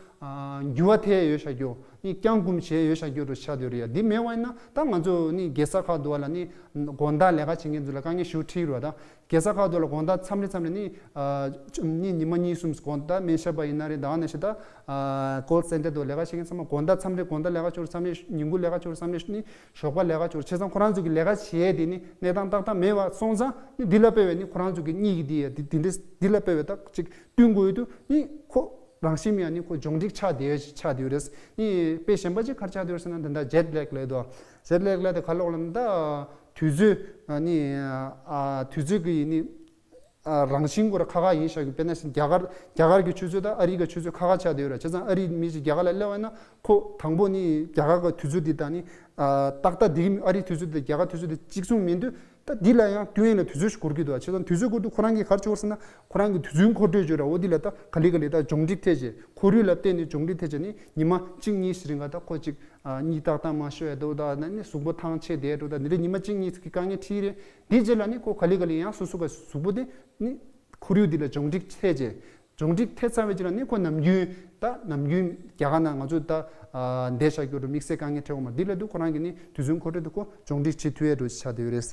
འགྱུར་བ་ཐེབས་ཡོད་ཤག་གི། ནི་བརྐྱངས་བསྐུམ་བྱས་ཡོད་ཤག་གི་འདྲ་ཆགས་བསྡད་ཡོད་རེད་ཡ། འདི་མེད་པ་ཡིན་ན་ད་ང་ཚོ་ནི་རྒྱལ་ས་ཁག་དུ་བ་ལ་ནི་དགོང་དག་ལས་ཀ་བྱེད་མཁན་ཚོ་ལ་དཀའ་ངལ་ཞེ་པོ་འཕྲད་ཀྱི་རེད་ད། རྒྱལ་ས་ཁག་དུ་ལ་དགོང་དག་མཚམས་རེ་མཚམས་རེ་ནི། ཨ། ནི་ཉི་མ་གཉིས་གསུམ་དགོང་དག་སྨན་ཞབས་པ་ཡིན་ན་རེད། ད་ནང་བཞིན་ད། ཨ། ཀོལ་སེན་ཊར་དུ་ལས་ཀ་བྱེད་མཁན་ཚང་མ་དགོང་དག་མཚམས་རེ་དགོང་དག་ལས་ཀ་ཅིག་ཡོད་རེད། མཚམས་རེ་ཉིན་གུང་ལས་ཀ་ཅིག་ཡོད་རེད། མཚམས་རེ་ནི་ཞོགས་པ་ལས་ཀ་ཅིག་ཡོད་རེད། བྱས་ཙང་ཁོ་རང་ཚོ་གི་ལས་ཀ་བྱེད་ཡས་དེ་ནི་གནས་སྟངས་ཏག་ཏག་མེད་པ་སོང་ཙང་ནི་འདི་ལ་དཔེ་བས་ནི་ཁོ་རང་ཚོ་གི་གཉིད་ཀྱི་དེ་ཡ་དེ་དེ་འདྲ་འདི་ལ་དཔེ་བས་ད་ཅིག་བསྟུན་དགོས་ཡོད་དུས་ནི་ཁོ་རང་བཞིན་མེད་ཡ་ནི་ཁོ་གྱོང་རིག་ཆགས་བསྡད་ཡོད་ཆགས་བསྡད་ཡོད་རེད། ནི་དཔེ་གཞན་པ་ཅིག་ག་རེ་ཆགས་བསྡད་ཡོད་རེད་ཟེར་ན། ད་ལྟ་ཇེཊ་ལེག་ལབ་འདུག་ཇེཊ་ལེག་ལབ་དེ་ག་ལབ་ལབ་ན། ད་དུས་ཚོད་ནི། ཨ། དུས་ཚོད་ཀྱི་ནི། ཨ། རང་བཞིན་ཁོ་རང་ཁ་ཁ་ཡིན་ཤག་གི། དཔེར་ན་ཞིག་རྒྱ་གར་རྒྱ་གར་གྱི་ཆུ་ཚོད་དང་ཨ་རི་གི་ཆུ་ཚོད་ཁ་ཁ་ཆགས་བསྡད་ཡོད་རེད། བྱས་ཙང་ཨ་རིའི་མི་ཞིག་རྒྱ་གར་ལ་སླེབས་པ་ཡིན་ན་ཁོ་དང་པོ་ནི་རྒྱ་གར་གི་དུས་ཚོད་འདི་དང་ནི། ཨ། ཏག་ཏག་འདི་ཨ་རིའི་དུས་ཚོད་དང་རྒྱ་གར་དུས་ཚོད་དེ་གཅིག་མཚུངས་མིན་དུས། ད་འདི་ལ་ཡང་བསྟུན་ཡས་ལ་དུས་ཚོད་ཞིག་འགོར་གྱི་འདུག་བྱས་ཙང་དུས་ཚོད་འགོར་དུས་ཁོ་རང་གིས་ག་རེ་བྱེད་དགོས་ཟེར་ན། ཁོ་རང་གིས་དུས་ཚོད་མཁོ་སྤྲོད་བརྗོད་ར། འོ་འདི་ལ་ད་ག་ལེ་ག་ལེ་ད་གྱོང་རིག་ཐེབས་བྱས། ཁོར་ཡུག་ལ་བརྟེན་ནས་གྱོང་རིག་ཐེབས་བྱས་ནི་ཉི་མ་གཅིག་གཉིས་ཤིག་རིང་ག་ད་ཁོ་ཅིག་ཨ། གཉིད་ཏག་ཏག་མ་ཤོར་ཡ་འདུག་ད་ནི་གཟུགས་པོ་ཐང་ཆད་བསྡད་འདུག་ད་འདི་འདྲ་ཉི་མ་གཅིག་གཉིས་ཀྱི་དཀའ་ངལ་འཕྲད་རེད། འདི་རྗེས་ལ་ནི་ཁོ་ག་ལེ་ག་ལེ་ཡང་སོ་སོ་ག་གཟུགས་པོ་དེ་ནི་ཁོར་ཡུག་འདི་ལ་གྱོང་རིག་ཐེབས་རྗེས། གྱོང་རིག་ཐེབས་ཚར་བའི་རྗེས་ལ་ནི་ཁོ་ནམ་རྒྱུན། ད་ནམ་རྒྱུན་རྒྱ་གར་ནང་ང་ཚོ་ད། ཨ། བསྡད་བཞག་རྒྱུ་འདྲ་དམིགས་བསལ་དཀའ་ངལ་འཕྲད་འོང་མ། འདི་ལ་དུས་ཁོ་རང་གིས་ནི་དུས་ཚོད་མཁོ་སྤྲོད་དུ་ཁོ་གྱོང་རིག་བྱེད་ཐུབ་ཡ་འདྲ་ཆགས་བསྡད་ཡོད་རེད། བྱས་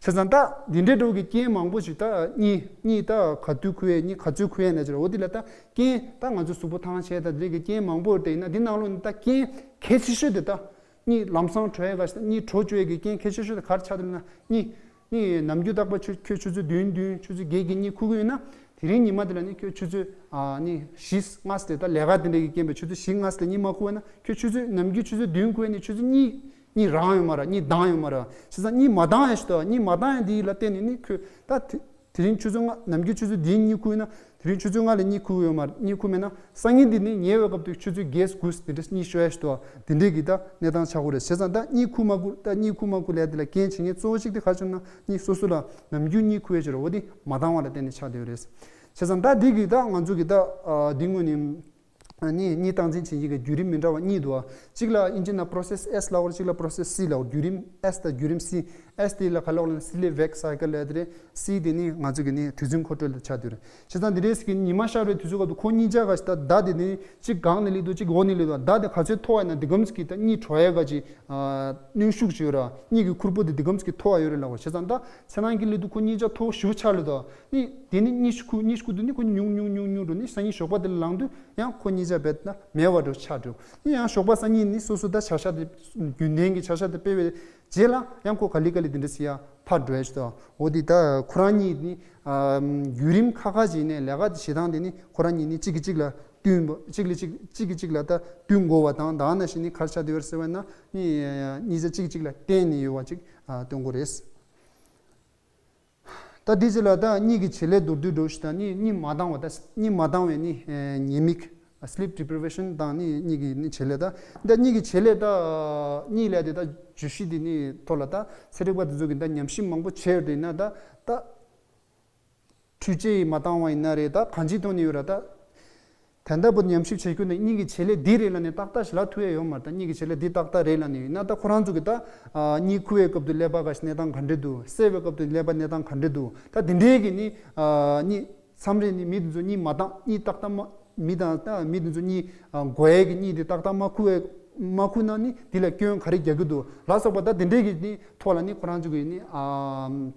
ཙང་ད་འདི་འདྲའི་འདྲ་བོ་གི་རྐྱེན་མང་པོ་ཞིག་ད་གཉིད་གཉིད་ད་ག་དུས་ཁུག་ཡ། གཉིད་ག་ཚོད་ཁུག་ཡ་ན་ཅིག་ར། འོ་འདི་ལ་ད་རྐྱེན་ད་ང་ཚོ་གཟུགས་པོ་ཐང་ཆད་ད་འདི་གི་རྐྱེན་མང་པོ་ཡོད་དེ། ཡིན་ན་འདི་ནང་ལོགས་ནས་ད་རྐྱེན་གལ་ཆེ་ཤོས་དེ་ད། གཉིད་ལམ་སང་བྲོ་ཡས་ག་ཞིག་ད་གཉིད་བྲོ་བཅུག་ཡས་ཀྱི་རྐྱེན་གལ་ཆེ་ཤོས་དེ་ག་རེ་ཆགས་འདུག་ན། གཉིད་གཉིད་ནམ་རྒྱུན་རྟག་པར་ཁྱོད་ཁྱོད་ཆུ་ཚོད་བདུན་བདུན་ཆུ་ཚོད་བརྒྱད་ཀྱི་གཉིད་ཁུག་གི་ཡོད་ན། དེ་རིང་ཉི་མ་དེ་ལ་ནི་ཁྱོད་ཆུ་ཚོད། ཨ། ནི་བཞི་ལྔ་ཙམ་དེ་ད་ལས་ཀ་དེ་འདྲ་གི་རྐྱེན་པས་ཆུ་ཚོད་བཞི་ལྔ་ཙམ་དེ་གཉིད་མ་ཁུག་པ་ན། ཁྱོད་ཆུ་ཚོད་ནམ་རྒྱུན་ཆུ་ཚོད་བདུན་ཁུག་ཡས་ནི་ཆུ་ཚོད་གཉིས་གཉིད་རང་ཡོད་མ་རེད། གཉིད་ལྡང་ཡོད་མ་རེད། བྱས་ཙང་གཉིད་མ་ལྡང་ཡ་ཞིག་འདུག་གཉིད་མ་ལྡང་ཡ་འདི་ལ་བརྟེན་ནས་ནི་ཁྱོད་ད་དེ་དེ་རིང་ཆུ་ཚོད་ལྔ། ནམ་རྒྱུན་ཆུ་ཚོད་བདུན་གཉིད་ཁུག་ཡོད་ན། དེ་རིང་ཆུ་ཚོད་ལྔ་ལ་གཉིད་ཁུག་ཡོད་མ། གཉིད་ཁུག་མེད་ན། སང་ཉིན་འདི་ནི་ཉལ་བའི་སྐབས་དུ་ཆུ་ཚོད་བརྒྱད་དགུ་དེ་འདྲ་གཉིད་ཤོར་ཡ་ཞིག་འདུག་དེ་འདྲའི་གི་ད་གནས་སྟངས་ཆགས་ཀྱི་རེད། བྱས་ཙང་ད་གཉིད་ཁུག་མ་ཁུག་ད་གཉིད་ཁུག་མ་ཁུག་ལབ་ཡ་དེ་ལ་རྐྱེན་བྱེད་མཁན་གཙོ་བོ་གཅིག་དེ་ག་རེ་བྱུང་ན། གཉིད་སོ་སོ་ལ་ནམ་རྒྱུན་གཉིད་ཁུག་ཡ་ཅིག་རེད། འོ་དེ་མ་ལྡང་བ་ལ་བརྟེན་ནས་ཆགས་བསྡད་ཡོད་རེད། བྱས་ཙང་ད་འདི་གི་ད་ང་ཚོ་གི་ད། ཨ། འདི་དངོས་ནི། ཨ། ནི་གཉིད་སྟངས་འཛིན་བྱེད་ཀྱི་བརྒྱུད་རིམ་མི་འདྲ་བ་གཉིས་འདུག་གཅིག་ལ་ཨིན་ཇི་ནང་པོ་རོ་སེ་སི་ཨེས་ལབ་ཡོད་རེད། གཅིག་ལ་པོ་རོ་སེ་སི་སི་ལབ་ཡོད་རེད། བརྒྱུད་རིམ་ཨེས་དང་བརྒྱུད་རིམ་སི། ཨེས་དེ་ལ་ག་ལབ་ཡོད་ལབ་ན་སི་ལི་ཝེག་སའི་ཀལ་ལབ་ཡོད་རེད། སི་དེ་ནི་ང་ཚོ་གི་ནི་དུས་རྒྱུན་མཁོ་སྤྲོད་ལ་ཆགས་བསྡད་ཡོད་རེད། བྱས་ཙང་འདི་འདྲའི་སི་གི་ཉི་མ་ཤར་བའི་དུས་ཚོད་སྐབས་དུ་ཁོ་གཉིས་ཆ་ག་ཞིག་ད་ད་དེ་ནི་གཅིག་སྒང་ནས་སླེབས་འདུག་གཅིག་འོག་ནས་སླེབས་འདུག་ད་དེ་ག་ཚོད་མཐོ་བ་ཡིན་ན་དེ་གམ་ཀྱི་ད་གཉིད་བྲོ་ཡ་ག་ཅིག་ཨ། གནོན་ཤུགས་ཅིག་ཡོད་ར། གཉིད་ཀྱི་ཁུར་པོ་དེ་དེ་གམ་ཀྱི་མཐོ་བ་ཡོད་རེད་ལབ་པ། བྱས་ཙང་ད་ཚེ་ནང་གི་སླེབས་དུས་ཁོ་གཉིས་ཆ་མཐོ་ཞེ་པོ་ཆགས་ལེ་དོ། ནི་དེ་ནི་གཉིད་ཤིག་ཁུག་གཉིད་ཤིག་ཁུག་དུས་ནི་ཁོ་ཉུང་ཉུང་ཉུང་ཉུང་འགྲོ། ནི་སང་ཉིན་ཞོགས་པ་དེ་ལ་ལངས་དུས་ཡང་ཁོ་གཉིས་ཆ་རྦད་དེ་མེད་པ་འདྲ་ཆགས་འགྲོ། ནི་ཡང་ཞོགས་པ་སང་ཉིན་ནི་སོ་སོ་ད་བྱ་བཞག་དེ་རྒྱུན་ལྡན་གྱི་བྱ་བཞག་དེ་སྤེལ་བའི་རྗེས་ལ་ཡང་ཁོ་ག་ལེ་ག་ལེ་དེ་འདྲ་སེ་ཡར་འཕར་འགྲོ་ཡ་ཞིག་འདུག་འོ་དེ་ད་ཁོ་རང་གཉིས་ནི། ཨ། བརྒྱུད་རིམ་ཁག་ཁག་ཅིག་ནས་ལས་ཀ་དེ་བྱེད་སྟངས་དེ་ནི་ཁོ་རང་གཉིས་ནི་གཅིག་གིས་གཅིག་ལ་བསྟུན་པ། གཅིག་ལ་གཅིག་གཅིག་གིས་གཅིག་ལ་ད་བསྟུན་དགོས་པ་དང་། ད་ནང་བཞིན་ནི་ག་རེ་ཆགས་བསྡད་ཡོད་རེད་ཟེར་བ་ན། ནི་གཉིས་ཆ་གཅིག་གཅིག་ལ་བརྟེན་ནས་ཡོད་པ་ཅིག་ཨ། སྟོན་གྱི་རེད། ད་དེ་རྗེས་ལ་ད་གཉིད་ཀྱི་བྱེད་ལས་མདོར་བསྡུས་འདྲ་ཞིག་དང་། ནི་གཉིད་མ་ལྡང་བ། ད་གཉིད་མ་ལྡང་བའི་ནི་ཨ། ཉེས་དམིགས། Sleep deprivation དང་ནི་གཉིད་ཀྱི་ནི་བྱེད་ལས། ད་ད་གཉིད་ཀྱི་བྱེད་ལས། ད་གཉིད་ལས་དེ་ད་བརྗོད་གཞི་དེ་ནི་ཐོག་ལ་ད་ཚན་རིག་པ་དེ་ཚོ་གིས་ད་ཉམས་ཞིབ་མང་པོ་བྱས་ཡོད་དེ། ཡིན་ན་ད་ད་འཕྲུལ་ཆས་ཡིས་མ་བཏང་བ་ཡིན་ན་རེད། ད་གང་ཅིའི་ཐོག་ནས་ཡོད་ར། ད་དེ་འདྲ་པོ་ཉམས་ཞིབ་བྱེད་རྒྱུ་ནི་གཉིད་ཀྱི་བྱེད་ལས་འདི་རེད་ལབ་ནས་ཏག་ཏག་ཞིག་ལབ་ཐུབ་ཡ་ཡོད་མ་རེད། ད་གཉིད་ཀྱི་བྱེད་ལས་འདི་ཏག་ཏག་རེད་ལབ་ནས། ཡིན་ན་ད་ཁོ་རང་ཚོ་གི་ད་ཨ། གཉིད་ཁུག་པའི་སྐབས་དུ་ཀླད་པ་ག་ཞིག་གནས་སྟངས་ག་འདྲ་འདུག་སད་པའི་སྐབས་དུ་ཀླད་པ་གནས་སྟངས་ག་འདྲ་འདུག་ད་དེ་འདྲའི་གི་ནི་ཨ། གཉིད་མཚམས་རེ་ནི་མི་དེ་ཚོ་གཉིད་མ་བཏང་། གཉིད་ཏག་ཏག་མ། མི་དང་ད་མི་དེ་ཚོ་གཉིད་ཨ། འགོ་ཡས་ཀྱི་གཉིད་དེ་ཏག་ཏག་མ་ཁུག་པའི་མ་ཁུག་ན་ནི་དེ་ལ་སྐྱོན་ག་རེ་རྒྱག་གི་འདུག་ལ་སོགས་པ། ད་དེ་འདྲའི་གི་ནི་ཐོག་ལ་ནི་ཁོ་རང་ཚོ་གི་ནི་ཨ།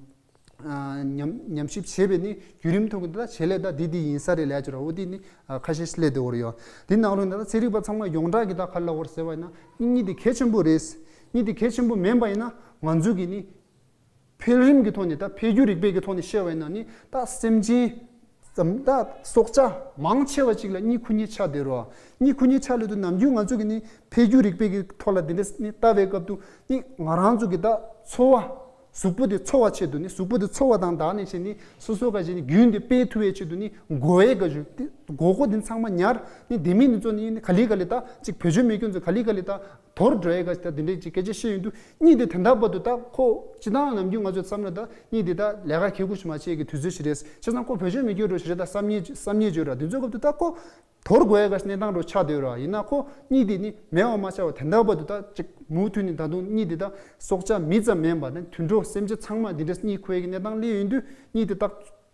ཉམས་ཉམས་ཞིབ་བྱས་པའི་ནི་བརྒྱུད་རིམ་ཐོག་གི་ད་བྱེད་ལས་ད་འདི་འདི་ཡིན་ས་རེད་ལས་ཀྱི་ར། འོ་འདི་ནི་ཁ་ཤས་ཤིག་སླེབས་བསྡད་ཡོད་རེད་ཡོ། འདི་ནང་ལོགས་ནས་ད་ཚན་རིག་པ་ཚང་མ་ཡོངས་གྲགས་ཀྱི་ད་ག་རེ་ལབ་ཡོད་རེད་ཟེར་བ་ཡིན་ན། གཉིད་འདི་གལ་ཆེན་པོ་རེད། གཉིད་འདི་གལ་ཆེན་པོ་མིན་པ་ཡིན་ན་ང་ཚོ་གི་ནི་འཕེལ་རིམ་གྱི་ཐོག་ནས་ད་འཕེལ་འགྱུར་རིག་པའི་གི་ཐོག་ནས་བཤད་པ་ཡིན་ན་ནི་ད་སེམས་ཅན་ཙམ་ད་སྲོག་ཆགས་མང་ཆེ་བ་ཅིག་ལ་གཉིད་ཁུག་མཁན་ཆགས་བསྡད་ཡོད་རེད། གཉིད་ཁུག་མཁན་ཆགས་ལོས་དུས་ནམ་རྒྱུན་ང་ཚོ་གི་ནི་འཕེལ་འགྱུར་རིག་པའི་གི་ཐོག་ལ་དེ་འདྲ་ནི་ལྟ་བའི་སྐབས་དུ་ནི་ང་རང་ཚོ་གི་ད་འཚོ་བ། གཟུགས་པོ་དེ་འཚོ་བ་ཆེད་དུ་ནི་གཟུགས་པོ་དེ་འཚོ་བ་དང་ད་ནི་བྱས་ནི་སོ་སོ་ག་བྱས་ནི་རྒྱུན་དེ་སྤེལ་ཐུབ་པའི་ཆེད་དུ་ནི་དགོས་པའི་ག་ཞུ་དེ་དགོས་མཁོ་དེ་ཚང་མ་ཉར་ནི་དེ་མིན་ནི་ཚོ་ནི་ག་ལེ་ག་ལེ་ད་ཅིག་བེད་སྤྱོད་མེད་མཁན་ཚོ་ག་ལེ་ག་ལེ་ད་དོར་འགྲོ་ཡས་ག་ཞིག་ད་དེ་འདྲའི་ཅིག་སྐད་ཆ་བཤད་ཡོང་དུས་གཉིད་དེ་དེ་འདྲ་བར་དུ་ད་ཁོ་སྤྱི་བཏང་ནམ་རྒྱུན་ང་ཚོ་བསམ་ན་ད་གཉིད་དེ་ད་ལས་ཀ་གལ་ཁུ་ཞིག་མ་བྱེད་ཀྱི་དུས་ཚོད་ཞིག་རེད། བྱས་ཙང་ཁོ་བེད་སྤྱོད་མེད་རྒྱུ་འགྲོ་ཞིག་རེད། ད་བསམ་ཉེས་བསམ་ཉེས་བརྗོད་ར་དེ་ཚོའི་སྐབས་དུ་ད་ཁོ་དོར་དགོས་ཡ་ག་གནས་སྟངས་རུ་ཆགས་བསྡད་ཡོད་ར། ཡིན་ན་ཁོ་གཉིད་དེ་ནི་མེད་པ་མ་ཆགས་པ་དེ་འདྲ་བར་དུ་ད་ཅིག་མུ་མཐུད་ནས་ད་དུང་གཉིད་དེ་ད་སྲོག་ཆགས་མི་ཙམ་མིན་པ་ནི་དུད་འགྲོ་སེམས་ཅན་ཚང་མ་འདི་འདྲ་གཉིད་ཁུག་ཡ་གི་གནས་སྟངས་སླེབས་ཡོང་དུས་གཉིད་དེ་ད་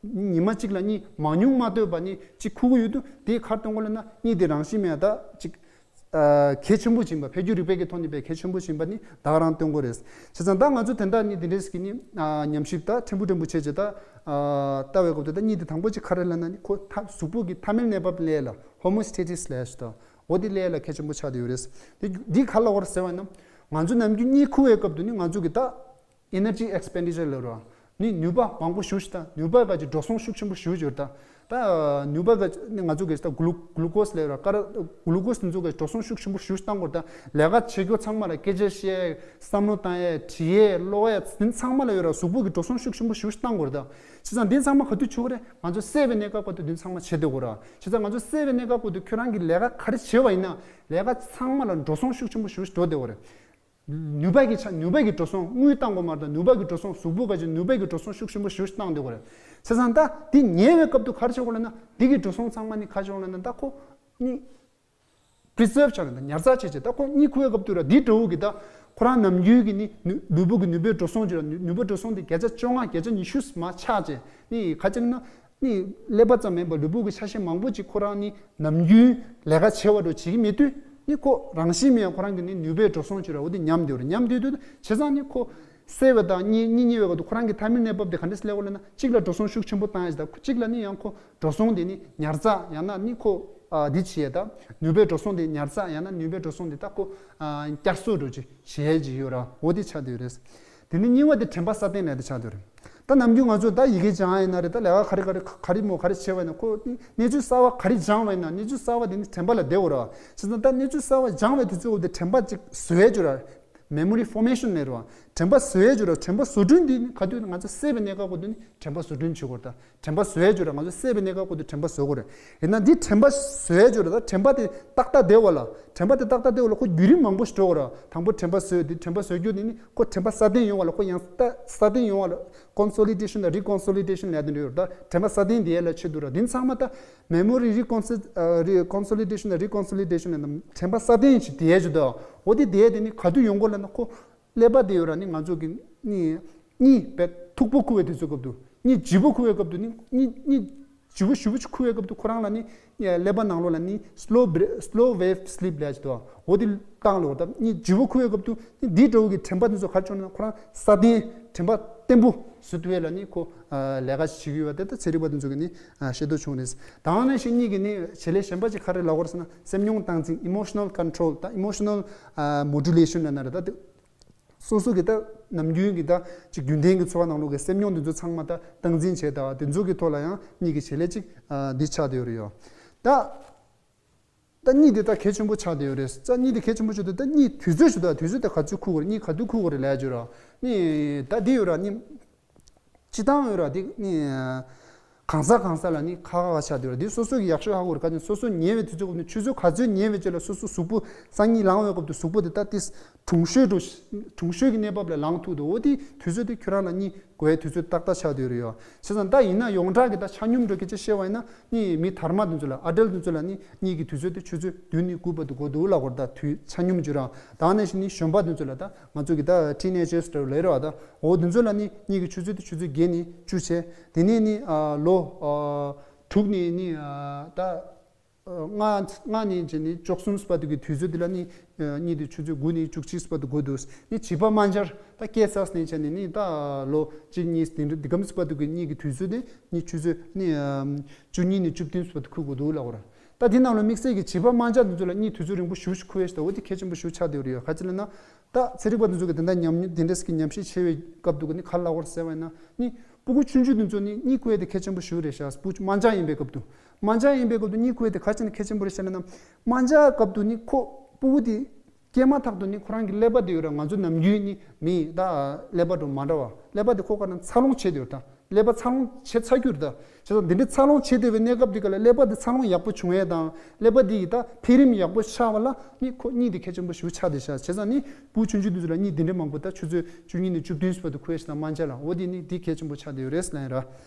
ཉི་མ་གཅིག་ལ་གཉིད་མང་ཉུང་མ་ལྟོས་པ་ནི་ཅིག་ཁུག་གི་ཡོད་དུས་དེ་ག་རེ་སྟོན་གོ་ལབ་ན་གཉིད་དེ་རང་བཞིན་མེད་ད་ཅིག་གལ་ཆེན་པོ་ཅིག་ཡིན་པ། འཕེལ་འགྱུར་རིག་པའི་གི་ཐོག་ནས་པའི་གལ་ཆེན་པོ་ཅིག་ཡིན་པ་ནི་ད་ག་རང་སྟོན་གོ་རེད། བྱས་ཙང་ད་ང་ཚོ་དེ་འདྲ་ནི་དེ་འདྲས་ཀྱི་ནི་ཉམས་ཞིབ་ད་ཕྲན་བུ་ཕྲན་བུ་བྱས་བྱས་ད་ལྟ་བའི་སྐབས་དུ་ད་གཉིད་དེ་དང་པོ་ཅིག་ག་རེ་ལབ་ན་ནི་ཁོ་ཐ་གཟུགས་པོ་གི་ཐ་མལ་གནས་བབ་ལས་ལ་ཧོ་མོ་སི་ཊེ་ཊི་སི་ལས་ཞུ་ད། འོ་དེ་ལས་ལ་གལ་ཆེན་པོ་ཆགས་བསྡད་ཡོད་རེད། དེ་འདི་ག་ལ་བར་ཟེར་བ་ན། ང་ཚོ་ནམ་རྒྱུན་གཉིད་ཁུག་པའི་སྐབས་དུ་ནི་ང་ཚོ་གི་ད་ཨེ་ནར་ཇི་ཨེག་སི་པེན་ཌི་ཅར་ལབ་རོགས། ནི་ནུས་པ་མང་པོ་ཞུ་ཞིག་དང་ནུས་པ་ག་ཅིག་འགྲོ་སོང་ཤུགས་ཆེན་པོ་ཞུ་ཞོར་དང་། ད་ནུས་པ་ག་ནི་ང་ཚོ་གི་ད་གུ་ལུ་གུ་ལུ་ཀོ་སི་ལབ་རོགས་ཀར་གུ་ལུ་ཀོ་སི་དེ་ཚོ་གི་འགྲོ་སོང་ཤུགས་ཆེན་པོ་ཞུ་ཞིག་བཏང་དགོས། ད་ལས་ཀ་བྱེད་རྒྱུ་ཚང་མ་ལ་སྐད་ཆ་བཤད་ཡས་བསམ་བློ་བཏང་ཡས་བྲིས་ཡས་ཀློག་ཡས་དེ་ཚང་མ་ལ་ཡོད་ར་གཟུགས་པོ་གི་འགྲོ་སོང་ཤུགས་ཆེན་པོ་ཞུ་ཞིག་བཏང་དགོས་ར། ད་བྱས་ཙང་དེ་ཚང་མ་ག་དུས་བྱུང་རེད། ང་ཚོ་སད་པའི་གནས་སྐབས་ག་དུས་དེ་ཚང་མ་བྱེད་བསྡད་དགོས་ར། བྱས་ཙང་ང་ཚོ་སད་པའི་གནས་སྐབས་ག་དུས་ཁྱོད་རང་གི་ལས་ཀ་ག་རེ་བྱས་པ་ཡིན་ན་ལས་ཀ་ཚང་མ་ལ་འགྲོ་སོང་ཤུགས་ཆེན་པོ་ཞུ་ཞིག་འགྲོ་བསྡད་དགོས་རེད། ནུས་པ་གི་ཆ་ནུས་པ་གི་འགྲོ་སོང་དངུལ་བཏང་དགོས་མ་རེད། ད་ནུས་པ་གི་འགྲོ་སོང་གཟུགས་པོ་ག་ཅིག་ནུས་པ་གི་འགྲོ་སོང་ཤུགས་ཆེན་པོ་ཞུ་ཞིག་བཏང་བསྡད་དགོས་རེད། བྱས་ཙང་ད་འདི་ཉལ་བའི་སྐབས་དུ་ག་རེ་བྱེད་དགོས་ལབ་ན་འདི་གི་འགྲོ་སོང་ཚང་མ་ནི་ག་བྱེད་དགོས་ལབ་ན་ད་ཁོ་ནི་པི་རི་ཛརབ་བྱས་ནས་ད་ཉར་ཚགས་བྱས་བྱས་ད་ཁོ་གཉིད་ཁུག་པའི་སྐབས་དུ་ར་འདི་འདྲ་བོ་གི་ད་ཁོ་རང་ནམ་རྒྱུན་གྱི་ནི་ནུ་ལུས་པོ་གི་ནུས་པའི་འགྲོ་སོང་ཅིག་ར་ནུ་ནུས་པ་འགྲོ་སོང་དེ་བརྒྱ་ཆ་བཅོ་ལྔ་བརྒྱ་ཆ་ཉི་ཤུ་མར་ཆག་བྱས་ནི་ག་ཅིག་ན་ནི་ཀླད་པ་ཙམ་མིན་པར་ལུས་པོ་གི་ཆ་ཤས་མང་པོ་ཅིག་ཁོ་རང་ནི་ནམ་རྒྱུན་ལས་ཀ་བྱེད་པ་འགྲོ་བྱེད་ཀྱི་མེད་དུས་ནི་ཁོ་རང་བཞིན་མེད་ཁོ་རང་གི་ནི་ནུས་པའི་འགྲོ་སོང་ཅིག་ར་འོ་དེ་ཉམས་བསྡད་ར་ཉམས་བསྡད་དུས་བྱས་ཙང་ནི་ཁོ་སད་པ་དང་གཉིད་གཉིད་ཉལ་བའི་སྐབས་དུ་ཁོ་རང་གི་ཐ་མལ་གནས་བབ་དེ་ག་འདྲས་སླེབས་ཡོད་ལབ་ན་གཅིག་ལ་འགྲོ་སོང་ཤུགས་ཆེན་པོ་བཏང་ཡ་ཞིག་དང་གཅིག་ལ་ནི་ཡང་ཁོ་འགྲོ་སོང་དེ་ནི་ཉར་ཚགས་ཡང་ན་ནི་ཁོ་ཨ་འདི་བྱེད་ཡ་ད་ནུས་པའི་འགྲོ་སོང་དེ་ཉར་ཚགས་ཡང་ན་ནུས་པའི་འགྲོ་སོང་དེ་ད་ཁོ་ཨ་བསྐྱར་གསོ་འགྲོ་ཅིག་བྱེད་ཡ་ཅིག་ཡོད་ར་འོ་དེ་ཆགས་བསྡད་ཡོད་རེད། དེ་ནི་གཉིས་པ་དེ་དྲན་པ་སྲ་བརྟན་ལས་དེ་ཆགས་བསྡད་ཡོད་རེད། ད་ནམ་རྒྱུན་ང་ཚོ་ད་ཡི་གེ་སྦྱང་ཡ་ཡིན་ན་རེད་ད་ལས་ཀ་ག་རེ་ག་རེ་ག་རེ་མོ་ག་རེ་བྱས་པ་ཡིན་ན་ཁོ་གནས་ཚུལ་གསར་བ་ག་རེ་སྦྱང་བ་ཡིན་ན་གནས་ཚུལ་གསར་བ་དེ་ནི་དྲན་པ་ལ་བསྡད་ཡོད་ར་བྱས་ཙང་ད་གནས་ཚུལ་གསར་བ་སྦྱང་བའི་དུས་ཚོད་འོ་དེ་དྲན་པ་ཅིག་བཟོ་ཡ་ཅིག་ཡོད་ར། མེ་མོ་རི་ཕོར་མེ་ཤན་ལབ་ར། དྲན་པ་བཟོ་ཡས་ཅིག་ར། དྲན་པ་བཟོ་སྐྲུན་འདི་ནི་ག་དུས་ང་ཚོ་སད་པའི་གནས་སྐབས་གོ་དུས་ནི་དྲན་པ་བཟོ་སྐྲུན་བྱེད་དགོས་རེད་ད། དྲན་པ་བཟོ་ཡས་ཅིག་ར། ང་ཚོ་སད་པའི་གནས་སྐབས་གོ་དུས་དྲན་པ་བཟོ་དགོས་རེད། ཡིན་ན་འདི་དྲན་པ་བཟོ་ཡས་ཅིག་ར་ད་དྲན་པ་དེ་ཏག་ཏག་བསྡད་པ་ལ། དྲན་པ་དེ་ཏག་ཏག་བསྡད་པ་ལ་ཁོ་བརྒྱུད་རིམ་མང་པོ་ཞིག་འགྲོ་དགོས་ར། དང་པོ་དྲན་པ་བཟོས་དེ་དྲན་པ་བཟོ་རྒྱུ་དེ་ནི་ཁོ་དྲན་པ་སྲ་བརྟན་ཡོང་བ་ལ་ཁོ་ཡང་ད་སྲ་བརྟན་ཡོང་བ་ལ་ཀོན་སོ་ལི་ཌེ་ཤན་དང་རི་ཀོན་སོ་ལི་ཌེ་ཤན་ལབ་དེ་འདྲ་ཡོད་ར། ད་དྲན་པ་སྲ་བརྟན་དེ་ཡས་ལ་ཆེད་དུ་ར། འདི་ཚང་མ་ད་མེ་མོ་རི་རི་ཀོན་སི་ཨ་རི་ཀོན་སོ་ལི་ཌེ་ཤན་དང་རི་ཀོན་སོ་ལི་ཌེ་ཤན་ལབ་ན་དྲན་པ་སྲ་བརྟན་ཞིག་དེ་ཡས་ཅིག་ད། འོ་དེ་དེ་དེ་ནི་ག་དུས་ཡོང་དགོས་ལབ་ན་ཁོ་ཀླད་པ་དེ་ཡོད་ར་ནི་ང་ཚོ་གི་ནི་གཉིད་པའི་མཐུག་པོ་ཁུག་པའི་དུས་ཚོད་སྐབས་དུ་གཉིད་ལྗིད་པོ་ཁུག་པའི་སྐབས་དུ་ནི་གཉིད་གཉིད་ལྗིད་པོ་ཞེ་པོ་ཅིག་ཁུག་པའི་སྐབས་དུ་ཁོ་རང་ལ་ནི་ཀླད་པ་ནང་ལོགས་ལ་ནི་སི་ལོ་བེ་སི་ལོ་ཝེབ་སི་ལིབ་ལབ་ཅིག་འདུག་འོ་དེ་བཏང་ལོ་ད་གཉིད་ལྗིད་པོ་ཁུག་པའི་སྐབས་དུ་ནི་འདི་འདྲ་བོ་གི་དྲན་པ་དེ་ཚོ་ག་རེ་བྱུང་ན་ཁོ་རང་སྲ་བརྟན་དྲན་པ་བརྟན་པོ་བཟོ་ཐུབ་ཡས་ལ་ནི་ཁོ་ལས་ཀ་ཞིག་བྱེད་ཀྱི་ཡོད་པ་དེ་ད་ཚན་རིག་པ་དེ་ཚོ་གི་ནི་ཤེས་རྟོགས་བྱུང་རེད། ད་ནང་བཞིན་གཉིད་ཀྱི་ནི་བྱེད་ལས་གཞན་པ་ཅིག་ག་རེ་ལབ་དགོས་ཟེར་ན་སེམས་མྱོང་སྟངས་འཛིན་ཨི་མོ་ཤི་ནལ་ཀོན་ཊོལ་ད་ཨི་མོ་ཤི་ནལ་མོ་ཌུ་ལེ་ཤན་ལབ་ན་རེད་ད། སོ་སོ་གི་ད་ནམ་རྒྱུན་གྱི་ད་ཅིག་རྒྱུན་ལྡན་གྱི་འཚོ་བ་ནང་ལོགས་ཀྱི་སེམས་མྱོང་འདི་ཚོ་ཚང་མ་ད་སྟངས་འཛིན་བྱས་ད་དེ་ཚོ་གི་ཐོག་ལ་ཡང་གཉིད་ཀྱི་བྱེད་ལས་ཅིག་འདི་ཆགས་བསྡད་ཡོད་རེད་ཡོ། ད་ད་གཉིད་འདི་ད་གལ་ཆེན་པོ་ཆགས་བསྡད་ཡོད་རེད། ད་གཉིད་འདི་གལ་ཆེན་པོ་ཆགས་བསྡད་ད་གཉིད་དུས་ཚོད་ཞུ་ད་དུས་ཚོད་ད་ག་ཚོད་ཁུག་དགོས་རེད། གཉིད་ག་དུས་ཁུག་དགོས་རེད་ལབ་ཡ་ཅིག་ཡོད་ར། གཉིད་ད་འདི་ཡོད་ར་གཉིད། སྤྱི་བཏང་ཡོད་ར་འདི་ནི། གང་ཟག་གང་ཟག་ལ་ནི་ཁ་ཁ་ཁ་ཆགས་འདུག་ར། འདི་སོ་སོ་གི་ཡག་ཤོས་ཧ་གོ་ར། ག་ནི་སོ་སོ་ཉལ་བའི་དུས་ཚོད་སྐབས་ནི་ཆུ་ཚོད་ག་ཚོད་ཉལ་བའི་རྗེས་ལ་སོ་སོ་གཟུགས་པོ་སང་ཉིན་ལངས་པའི་སྐབས་དུ་གཟུགས་པོ་དེ་ད་ཏིས་གྲུང་ཤོས་འགྲོ་གྲུང་ཤོས་ཀྱི་གནས་བབ་ལ་ལངས་ཐུབ་འདུག་འོ་དེ་དུས་ཚོད་དེ་ཁྱོད་རང་ལ་གཉིད་དགོས་ཡའི་དུས་ཚོད་ཏག་ཏག་ཆགས་བསྡད་ཡོད་རེད་ཡོ། བྱས་ཙང་ད་ཡིན་ན་ཡོངས་གྲགས་ཀྱི་ད་ཆ་སྙོམས་འགྲོ་སྐད་ཆ་བཤད་པ་ཡིན་ན་ནི་མི་དར་མ་དེ་ཚོ་ལ་ཨ་ཌལ་དེ་ཚོ་ལ་ནི་གཉིད་ཀྱི་དུས་ཚོད་དེ་ཆུ་ཚོད་བདུན་ནས་དགུ་བར་དུ་དགོས་འདུག་ལབ་དགོས་རེད། ད་དུས་ཆ་སྙོམས་བྱོས་རང་ད་ནང་བཞིན་ནི་གཞོན་པ་དེ་ཚོ་ལ་ད་ང་ཚོ་གི་ད་ཊི་ནེ་ཇར་སི་ལབ་རེད་བ། ད་འོ་དེ་ཚོ་ལ་ནི་གཉིད་ཀྱི་ཆུ་ཚོད་དེ་ཆུ་ཚོད་བརྒྱད་ནས་བཅུ་བྱས། དེ་ནས་ནི་ཨ་ལོ་ཨ་དྲུག་ནས་ནི་ཨ་ད་ ལྔ་ལྔ་ནས་བྱས་ནས་བཅུ་གསུམ་བར་དུ་གི་དུས་ཚོད་འདི་ལ་ནི་གཉིད་དེ་ཆུ་ཚོད་དགུ་ནས་བཅུ་གཅིག་བར་དུ་འགོར་འདུག་ནི་བྱིས་པ་དམར་འབྱར་ད་སྐྱེས་ཚར་ནས་བྱས་ནས་ནི་ད་ལོ་གཅིག་གཉིས་དེ་འདྲ་འདི་གམ་བར་དུ་གི་གཉིད་ཀྱི་དུས་ཚོད་དེ་ནི་ཆུ་ཚོད་ནི་བཅུ་གཉིས་ནས་བཅུ་བདུན་བར་དུ་འཁུར་དགོས་འདུག་ལབ་པ་རེད། ད་འདི་ནང་ལ་དམིགས་བསལ་གྱི་བྱིས་པ་དམར་འབྱར་འདི་ཚོ་ལ་གཉིད་དུས་ཚོད་རིང་པོ་ཞེ་པོ་ཅིག་འཁུར་ཡས་ཞིག་ད་འོ་དེ་གལ་ཆེན་པོ་ཞེ་པོ་ཆགས་བསྡད་ཡོད་རེད། ག་ཅི་ལབ་ན། ད་ཚན་རིག་པ་དེ་ཚོ་གི་དེ་འདྲ་ཉམས་མྱོང་དེ་འདྲས་ཀྱི་ཉམས་ཞིབ་བྱེད་པའི་སྐབས་དུ་གི་ནི་ག་རེ་ལབ་ཀྱི་ཡོད་ཟེར་བ་ཡིན་ན་ནི་སྤུ་གུ་ཆུང་ཆུང་དེ་ཚོ་ནི་གཉིད་ཁུག་ཡས་དེ་གལ་ཆེན་པོ་ཞེ་པོ་རེད་ཤག་སྤུ་གུ་དམར་འབྱར་ཡིན་པའི་སྐབས་དུ། དམར་འབྱར་ཡིན་པའི་སྐབས་དུ་གཉིད་ཁུག་ཡས་དེ་ག་རེ་བྱས་ནས་གལ་ཆེན་པོ་རེད་ཟེར་ན། དམར་འབྱར་སྐབས་དུ་ནི་ཁོ་སྤུ་གུ་དེ་སྐྱེས་མ་ཐག་ཏུ་ནི་ཁོ་རང་གི་ཀླད་པ་དེ་ཡོད་ར། ང་ཚོ་ནམ་རྒྱུན་ནི་མི་ད་ཀླད་པ་དང་མ་འདྲ་བ། ཀླད་པ་དེ་ཁོ་ག་རེ་འཚར་ལོངས་བྱེད་དེ་ཡོད་ད། ཀླད་པ་འཚར་ལོངས་བྱེད་ཚར་རྒྱུ་རེད་ད། བྱས་ཙང་འདི་འདྲའི་འཚར་ལོངས་བྱེད་བསྡད་པའི་གནས་སྐབས་འདི་ག་ལ་ཀླད་པ་འདི་འཚར་ལོངས་ཡག་པོ་བྱུང་ཡས་དང་ཀླད་པ་འདི་ཡི་ད་འཕེལ་རིམ་ཡག་པོ་ཆགས་པ་ལ་ནི་ཁོ་གཉིད་འདི་གལ་ཆེན་པོ་ཞེ་པོ་ཆགས་བསྡད་ཤག་བྱས་ཙང་ནི་སྤུ་གུ་ཆུང་ཆུང་འདི་ཚོ་ལ་གཉིད་འདི་འདྲའི་མང་པོ་ད་ཆུ་ཚོད་བཅུ་གཉིས་ནས་བཅུ་བདུན་བར་དུ་ཁུག་ཡས་ཞིག་དང་དམར་འབྱར་ལ་འོ་འདི་ནི་འདི་གལ་ཆེན་པོ་ཆགས་བསྡད་ཡོད་རེད་ལབ་ཡིན་ར།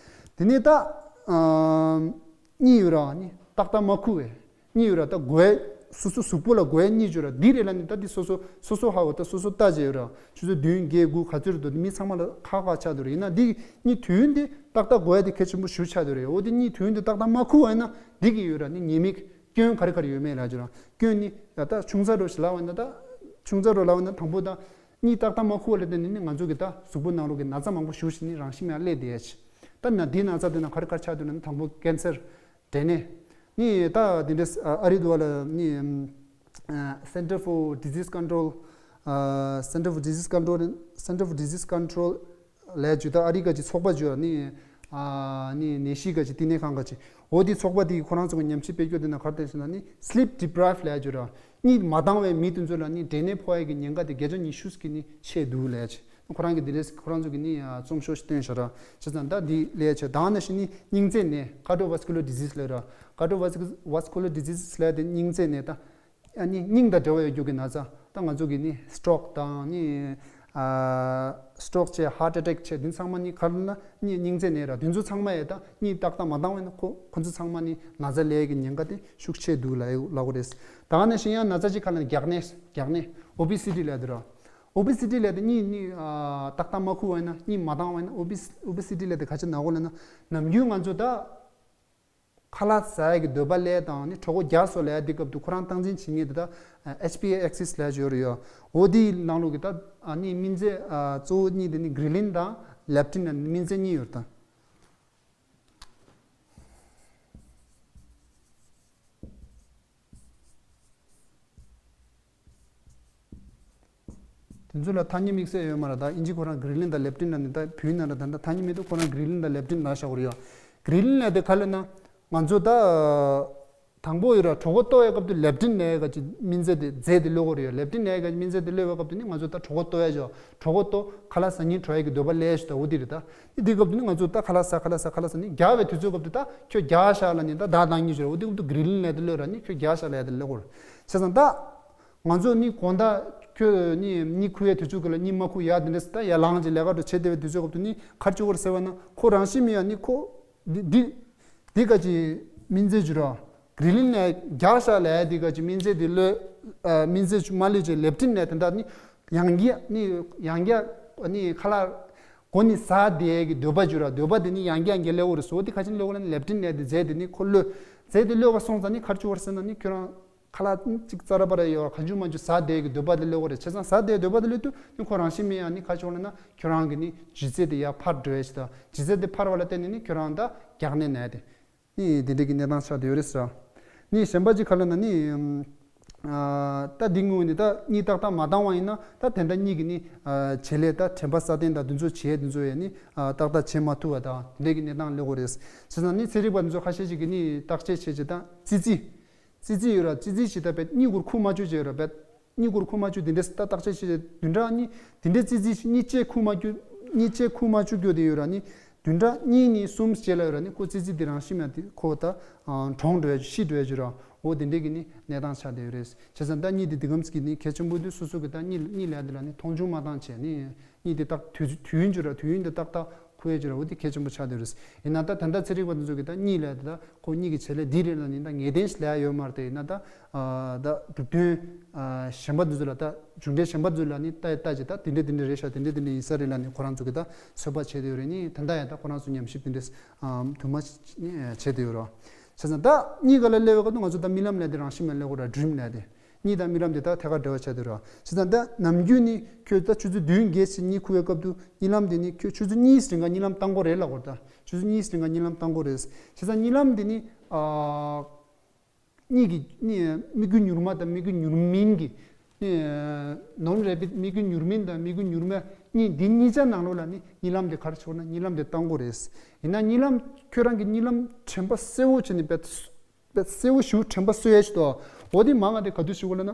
དེ་ནས་ད་གཉིད་ཡོད་ར་ནི་ཏག་ཏག་མ་ཁུག་པས། གཉིད་ཡོད་ར་ད་དགོས། སོ་སོ་གཟུགས་པོ་ལ་དགོས་གཉིད་ཡོད་ར་འདི་རེད་ལབ་ནི་ད་འདི་སོ་སོ་སོ་སོ་ཧ་གོ་ད་སོ་སོ་ལྟ་བྱས་ཡོད་ར། ཆུ་ཚོད་བདུན་བརྒྱད་དགུ་ག་ཚོད་རེད་འདུག་མི་ཚང་མ་ལ་ཁག་ཁག་ཆགས་འདུག་ར། ཡིན་ན་འདི་གཉིད་དུས་ཡུན་འདི་ཏག་ཏག་དགོས་ཡ་འདི་གལ་ཆེན་པོ་ཞེ་པོ་ཆགས་འདུག་ར། འོ་འདི་གཉིད་དུས་ཡུན་འདི་ཏག་ཏག་མ་ཁུག་པ་ཡིན་ན་འདི་གི་ཡོད་ར་ནི་ཉེས་དམིགས་སྐྱོན་ག་རེ་ག་རེ་ཡོད་མེད་ལབ་ཡོད་ར། སྐྱོན་ནི་ད་ད་ཆུང་ཙག་འདྲ་ཞིག་ལབ་པ་ཡིན་ན་ད་ཆུང་ཙག་འདྲ་ལབ་པ་ཡིན་ན་དང་པོ་ད་གཉིད་ཏག་ཏག་མ་ཁུག་པ་ལ་བརྟེན་ནས་ནི་ང་ཚོ་གི་ད་གཟུགས་པོ་ནང་ལོགས་ཀྱི་ན་ཚ་མང་པོ་ཞེ་པོ་ཞིག་ནི་རང་བཞིན་མེད་པ་སླེབས་བསྡད་ཡ་ཆེ། ད་ན་འདི་ན་ཚ་དེ་ན་ག་རེ་ག་རེ་ཆགས་འདུག་ན་དང་པོ་ཀན་སར། འབྲས་ནད། ནི་ད་འདི་འདྲ་ཨ་རི་དུ་བ་ལ་ནི་Center for Disease Control Center for Disease Control Center for Disease Control ལས་ཇུ་ད་ཨ་རི་ག་ཅི་ཚོགས་པ་ཇུ་ནི་ནི་ནད་གཞི་ག་ཅི་བསྟི་གནས་ཁང་ག་ཅི་འོ་དེ་ཚོགས་པ་དེ་ཁོ་རང་ཚོ་གི་ཉམས་ཞིབ་སྤེལ་རྒྱུ་དེ་ན་ག་རེ་བསྟན་ཟེར་ན་ནི་sleep deprived ལས་ཇུ་ར་གཉིད་མ་བཏང་བའི་མི་དེ་ཚོ་ལ་ནི་འབྲས་ནད་ཕོག་ཡ་གི་ཉེན་ཁ་དེ་བརྒྱ་ཆ་ཉི་ཤུ་ཀྱི་ནི་ཆེ་འདུག་ལས་ཇུ། ཁོ་རང་གི་འདི་རེད། ཁོ་རང་ཚོ་གི་ནི་རྩོམ་ཤོག་ཞིག་བཏོན་ཤག་ར། བྱས་ཙང་ད་འདི་ལས་ཆེ་དང་ནང་བཞིན་ནི་སྙིང་རྩའི་ནད་cardiovascular disease ལབ་ར། cardiovascular disease ལབ་དེ་སྙིང་རྩའི་ནད་ད། ཨ་ནི་སྙིང་དང་འབྲེལ་བ་ཡོད་རྒྱུ་གི་ན་ཚ་ད་ང་ཚོ་གི་ནི་stroke དང་ནི་stroke བྱས་heart attack བྱས་འདི་ཚང་མ་ནི་ག་རེ་ལབ་ན་ནི་སྙིང་རྩའི་ནད་ར། འདི་ཚོ་ཚང་མ་ཡ་ད་གཉིད་ཏག་ཏག་མ་བཏང་བས་ན་ཁོ་ཁོ་ཚོ་ཚང་མ་ནི་ན་ཚ་ལས་ཀྱི་ཉེན་ཁ་དེ་ཤུགས་ཆེ་འདུག་ལབ་ལབ་དགོས་རེད། དང་ནང་བཞིན་ཡང་ན་ཚ་ཅིག་ག་རེ་ལབ་ན་རྒྱགས་ནད་རྒྱགས་ནད་obesity ལབ་དེ་ར། obesity ལབ་དེ་གཉིད་གཉིད་ཨ་ཏག་ཏག་མ་ཁུག་པ་ཡིན་ན་གཉིད་མ་བཏང་བ་ཡིན་ན་obes- obesity ལབ་དེ་ག་ཅི་ན་གོ་ལབ་ན་ནམ་རྒྱུན་ང་ཚོ་ད་ཁ་ལག་ཟ་ཡ་གི་འདོད་པ་སླེབས་དང་ནི་གྲོད་ཁོག་རྒྱགས་སོ་ལབ་ཡ་དེ་སྐབས་དུ་ཁོ་རང་སྟངས་འཛིན་བྱེད་མཁན་དེ་ད་ཨ་H P A axis ལབ་ཡ་ཅིག་ཡོད་རེད་ཡོད། འོ་དེའི་ནང་ལོགས་ཀྱི་ད་ཨ་ནི་སྨན་རྫས་ཨ་གཙོ་བོ་གཉིས་དེ་ནི་ghrelin དང་leptin ལབ་སྨན་རྫས་གཉིས་ཡོད་རེད་ད། དེ་ཚོ་ལ་ཐ་སྙད་དམིགས་བསལ་ཡོད་མ་རེད། ད་ཨིན་ཇི་ཁོ་རང་ghrelin དང་leptin ལབ་ནི་ད་བོད་ཡིག་ནང་ལ་ད་ད་ཐ་སྙད་མི་འདུག་ཁོ་རང་ghrelin དང་leptin ལབ་བཞག་གི་རེད་ཡ། ghrelin ལབ་དེ་ག་ལབ་ན་ང་ཚོ་ད་དང་པོ་ཡོད་ར་གྲོད་ཁོག་ལྟོགས་ཡའི་སྐབས་དུ་leptin ལབ་ཡ་ག་ཅིག་སྨན་རྫས་དེ་རྫས་དེ་གློད་གི་རེད་ཡ། leptin ལབ་ཡ་ག་ཅིག་སྨན་རྫས་དེ་གློད་པའི་སྐབས་དུ་ནི་ང་ཚོ་ད་གྲོད་ཁོག་ལྟོགས་ཡ་ཅིག་གྲོད་ཁོག་ལྟོགས་ཁ་ལག་ཟ་སྙིང་བྲོ་ཡ་གི་འདོད་པ་སླེབས་ཡ་ཅིག་ད་འོ་དེ་རེད་ད། དེ་སྐབས་དུ་ནི་ང་ཚོ་ད་ཁ་ལག་ཟ་ཁ་ལག་ཟ་ཁ་ལག་ཟ་ནི་རྒྱགས་པའི་དུས་ཚོད་སྐབས་དུ་ད་ཁྱོད་རྒྱགས་ཤག་ལབ་ནི་ད་བདག་བཏང་གི་ཅིག་རེད། འོ་དེ་སྐབས་དུ་ghrelin ལབ་ཡ་དེ་གློད་གི་རེད། བྱས་ཙང་ད། ང་ཚོ་ནི་དགོང་དག་ཁྱོད་ནི་གཉིད་ཁུག་ཡའི་དུས་ཚོད་ཀྱི་ལ་གཉིད་མ་ཁུག་ཡ་དེ་འདྲ་ད་ཡར་ལངས་ཀྱི་ལས་ཀ་འགྲོ་བྱེད་བསྡད་པའི་དུས་ཚོད་སྐབས་དུ་ནི་ག་རེ་བྱེད་དགོས་རེད་ཟེར་བ་ན་ཁོ་རང་བཞིན་མི་ཡ་ནི་ཁོ་འདི་འདི་འདི་ག་ཅི་སྨན་རྫས་བྱུ་ར་ghrelin ལབ་རྒྱགས་ཤག་ལབ་ཡ་འདི་ག་ཅི་སྨན་རྫས་འདི་གློད་ཨ་སྨན་རྫས་བྱུ་མ་གློད་ཅིག་leptin ལབ་དེ་འདྲ་ནི་ཡང་རྒྱ་ནི་ཡང་རྒྱ་ནི་ཁ་ལག་གོ་ནི་ཟ་བསྡད་ཀྱི་འདོད་པ་བྱུ་ར་འདོད་པ་དེ་ནི་ཡང་རྒྱ་ཡང་རྒྱ་སླེབས་ཡོད་རེད་ཟེར་བ་དེ་ག་ཅི་ནི་སླེབས་ཡོད་ལབ་ན་leptin ལབ་དེ་རྫས་དེ་ནི་ཁོ་གློད་རྫས་དེ་གློད་པ་སོང་ཙང་ནི་ག་རེ་བྱེད་དགོས་རེད་ཟེར་ན་ནི་ཁྱོད་རང་ཁ་ལག་གཅིག་ཙ་ར་པ་ར་ཡོད་གང་བྱུང་མང་བྱུང་ཟ་བསྡད་ཀྱི་འདོད་པ་དེ་སླེབས་ཡོད་རེད། བྱས་ཙང་ཟ་བསྡད་འདོད་པ་དེ་སླེབས་དུས་ནི་ཁོ་རང་བཞིན་མི་ཡ་ནི་ག་རེ་བྱེད་དགོས་རེད་ན་ཁྱོད་རང་གི་ནི་ལྗིད་ཚད་དེ་ཡར་འཕར་འགྲོ་ཡ་ཞིག་དང་ལྗིད་ཚད་དེ་འཕར་བ་ལ་བརྟེན་ནས་ནི་ཁྱོད་རང་ད་རྒྱགས་ནད་ན་ཡ་དེ། ནི་དེ་འདྲ་གི་གནས་སྟངས་ཆགས་བསྡད་ཡོད་རེད་ཟེར། ནི་གཞན་པ་ཅིག་ག་རེ་ལབ་ན་ནི། ཨ་ད་འདི་སྔོན་ནས་ད་གཉིད་ཏག་ཏག་མ་བཏང་བ་ཡིན་ན་ད་དེ་འདྲ་གཉིད་ཀྱི་ནི་ཨ་བྱེད་ལས་ད་དྲན་པ་སྲ་བརྟན་དང་འདི་ཚོ་བྱེད་འདི་ཚོ་ཡང་ནི་ཨ་ཏག་ཏག་བྱེད་མ་ཐུབ་པ་དང་དེ་འདྲ་གི་གནས་སྟངས་སླེབས་ཀྱི་རེད། བྱས་ཙང་ནི་ཚན་རིག་པ་འདི་ཚོ་ཁ་ཤས་ཤིག་གིས་ནི་བརྟག་དཔྱད་བྱེད་ཅིག་ད་ཙི་ཙི། ཙི་ཙི་ཡོད་ར་ཙི་ཙི་ཞིག་ད་བས་གཉིད་ཁུག་མ་བཅུག་བྱས་ར་བས། གཉིད་ཁུག་མ་བཅུག་དེ་འདྲས་ད་བརྟག་དཔྱད་བྱས་བདུན་ཕྲག་གཉིས་དེ་འདྲས་ཙི་ཙི་ཞིག་གཉིད་ཅིག་ཁུག་མ་བཅུག་གཉིད་ཅིག་ཁུག་མ་བཅུག་རྒྱུ་དེ་ཡོད་ར་ནི་བདུན་ཕྲག་གཉིས་ནས་གསུམ་རྗེས་ལ་ཡོད་ར་ནི་ཁོ་ཙི་ཙི་དེ་རང་ཤི་མ་དེ་ཁོ་ད་གྲོངས་འགྲོ་ཡ་ཤི་འགྲོ་ཡ་ཅིག་ར་འོ་དེ་འདྲས་ཀྱི་ནི་གནས་སྟངས་ཆགས་བསྡད་ཡོད་རེད། བྱས་ཙང་ད་གཉིད་དེ་དེ་གམ་ཟིག་གི་ནི་གལ་ཆེན་པོ་དུས་སོ་སོ་གི་ད་གཉིད་གཉིད་ལས་དེ་ལ་ནི་མཐོང་ཆུང་མ་བཏང་བྱས་ནི། གཉིད་དེ་ཏག་དུས་དུས་ཡུན་གྱི་ར་དུས་ཡུན་དེ་ཏག་ཏག་ཁུག་ཡས་ཀྱི་ར་འོ་དེ་གལ་ཆེན་པོ་ཆགས་བསྡད་རེད། ཡིན་ན་ད་ད་ལྟ་ཚན་རིག་པ་འདི་ཚོ་གིས་ད་གཉིད་ལས་ད་ཁོ་གཉིད་ཀྱི་བྱེད་ལས་འདི་རེད་ལ་ནི་ད་ངེས་གཏན་ཞིག་ལས་ཡོད་མ་རེད་དེ། ཡིན་ན་ད་ད་གྲུབ་དོན་གཞན་པ་འདི་ཚོ་ལ་ད་མཇུག་འབྲས་གཞན་པ་འདི་ཚོ་ལ་ནི་ལྟ་ཡས་ལྟ་ཅིག་ད་དེ་འདྲས་དེ་འདྲས་རེད་ཤག་དེ་འདྲས་དེ་འདྲས་ཡིན་ས་རེད་ལ་ནི་ཁོ་རང་ཚོ་གིས་ད་ཚོད་དཔག་བྱས་བསྡད་ཡོད་རེད། ནི་ད་ལྟ་ཡང་ད་ཁོ་རང་ཚོ་ཉམས་ཞིབ་དེ་འདྲས་དུ་མ་བྱས་བསྡད་ཡོད་རེད། བྱས་ཙང་ད་གཉིས་ཀ་ལ་སླེབས་པའི་སྐབས་དུ་ང་ཚོ་ད་རྨི་ལམ་ལབ་དེ་རང་བཞིན་མེད་ལབ་དགོས་ར། ཌྲིམ་ལབ་དེ། གཉིད་དང་རྨི་ལམ་དེ་དག་ཐད་ཀར་འབྲེལ་བ་ཆགས་བསྡད་ར། བྱས་ཙང་ད་ནམ་རྒྱུན་ནི་ཁྱོད་ད་ཆུ་ཚོད་བདུན་བརྒྱད་ཕྱིན་གཉིད་ཁུག་པའི་སྐབས་དུ་རྨི་ལམ་དེ་ནི་ཁྱོད་ཆུ་ཚོད་གཉིས་རིང་ག་རྨི་ལམ་བཏང་དགོས་རེད་ལབ་དགོས་ར། ད་ཆུ་ཚོད་གཉིས་རིང་ག་རྨི་ལམ་བཏང་དགོས་རེད། བྱས་ཙང་རྨི་ལམ་དེ་ནི་ཨ། གཉིད་ཀྱི་གཉིད་མིག་དགུ་མྱུར་མ་དང་མིག་དགུ་མྱུར་མིན་གྱི་ནི་ནོར་རེ་བིད་མིག་དགུ་མྱུར་མིན་དང་མིག་དགུ་མྱུར་མ་གཉིད་འདི་གཉིས་ཆ་ནང་ལོགས་ལ་ནི་རྨི་ལམ་དེ་ག་རེ་བྱུང་ན་རྨི་ལམ་དེ་བཏང་དགོས་རེད། ཡིན་ན་རྨི་ལམ་ཁྱོད་རང་གི་རྨི་ལམ་དྲན་པ་གསལ་བོ་བྱས་ནས་བེད་བེད་གསལ་བོ་ཞིག་དྲན་པ་གསོ་ཡས་ཞིག་ཏོ། འོ་དེ་མང་ང་དེ་ག་དུས་ཞིག་གོ་ལ་ན།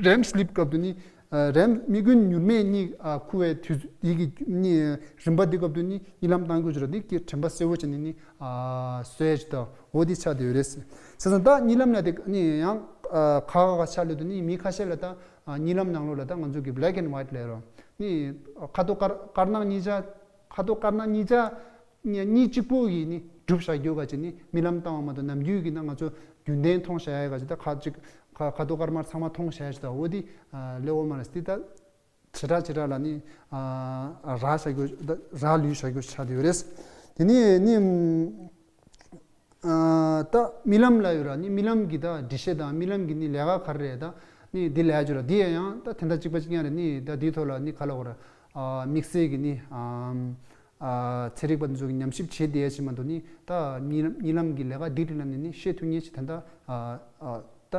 རེམ་སི་ལིབ་སྐབས་དུ་ནི་ཨ་རེམ་མིག་དགུ་མྱུར་མའི་གཉིད་ཨ་ཁུག་པའི་དུས་ཡི་གི་ནི་རིམ་པ་འདི་སྐབས་དུ་ནི་རྨི་ལམ་བཏང་དགོས་ཀྱི་རེད། འདི་གི་དྲན་པ་གསལ་བོ་བྱས་ནས་ནི་ཨ་གསོ་ཡས་ཅིག་དང་འོ་འདི་ཆགས་བསྡད་ཡོད་རེད། བྱས་ཙང་ད་རྨི་ལམ་ལ་དེ་ནི་ཡང་ཨ་ཁ་ཁ་ཁ་ཆགས་ལོས་དུ་ནི་མི་ཁ་ཤས་ལ་ད་ཨ་རྨི་ལམ་ནང་ལོགས་ལ་ད་ང་ཚོ་གི་black and white ལབ་རོ། ནི་ཁ་དོག་དཀར་དཀར་ནག་གཉིས་ཆ་ཁ་དོག་དཀར་ནག་གཉིས་ཆ་གཉིས་གཅིག་པོ་ཡིས་ནི་གྲུབ་བཞག་རྒྱུ་ག་ཅིག་ནི་རྨི་ལམ་བཏང་བ་མ་གཏོགས་ནམ་རྒྱུན་གྱི་ན་ང་ཚོ་རྒྱུན་ལྡན་མཐོང་བྱ་ཡ་ག་ཅིག་ད་ཁ་ཅིག་ཁ་ཁ་དོག་དཀར་དམར་ཚང་མ་མཐོང་བྱ་ཡ་ཅིག་ད་འོ་དེ་ཨ་ལེའོ་མ་རེད། དེ་ད་བྱེ་བྲག་བྱེ་བྲག་ལ་ནི་ཨ་རག་བྱ་རྒྱུ་ད་རག་ལུས་བྱ་རྒྱུ་ཆགས་བསྡད་ཡོད་རེད། དེ་ནི་ནི་ཨ་ད་རྨི་ལམ་ལ་ཡོད་ར། ནི་རྨི་ལམ་གྱི་ད་འགྲེལ་བཤད་དང་རྨི་ལམ་གྱི་ནི་ལས་ཀ་ག་རེ་རེད། ད་ནི་འདི་ལས་ཡ་ཅིག་ར། འདི་ཡང་ད་དེ་འདྲ་གཅིག་པ་གཅིག་རྐྱང་རེད། ནི་ད་འདིའི་ཐོག་ལ་ནི་ག་ལ་འོ་ར་ཨ་དམིགས་བསལ་གྱི་ནི་ཨ། ཨ་ཚན་རིག་པ་ཚོས་ཉམས་ཞིབ་བྱེད་བསྡད་ཡ་ཞིག་མ་གཏོགས་ནི་ད་རྨི་རྨི་ལམ་གྱི་ལས་ཀ་འདི་རིགས་ལ་ནི་ནི་བཤད་ཐུབ་མཁན་ཞིག་ད་ལྟ་ཨ་ཨ་ད་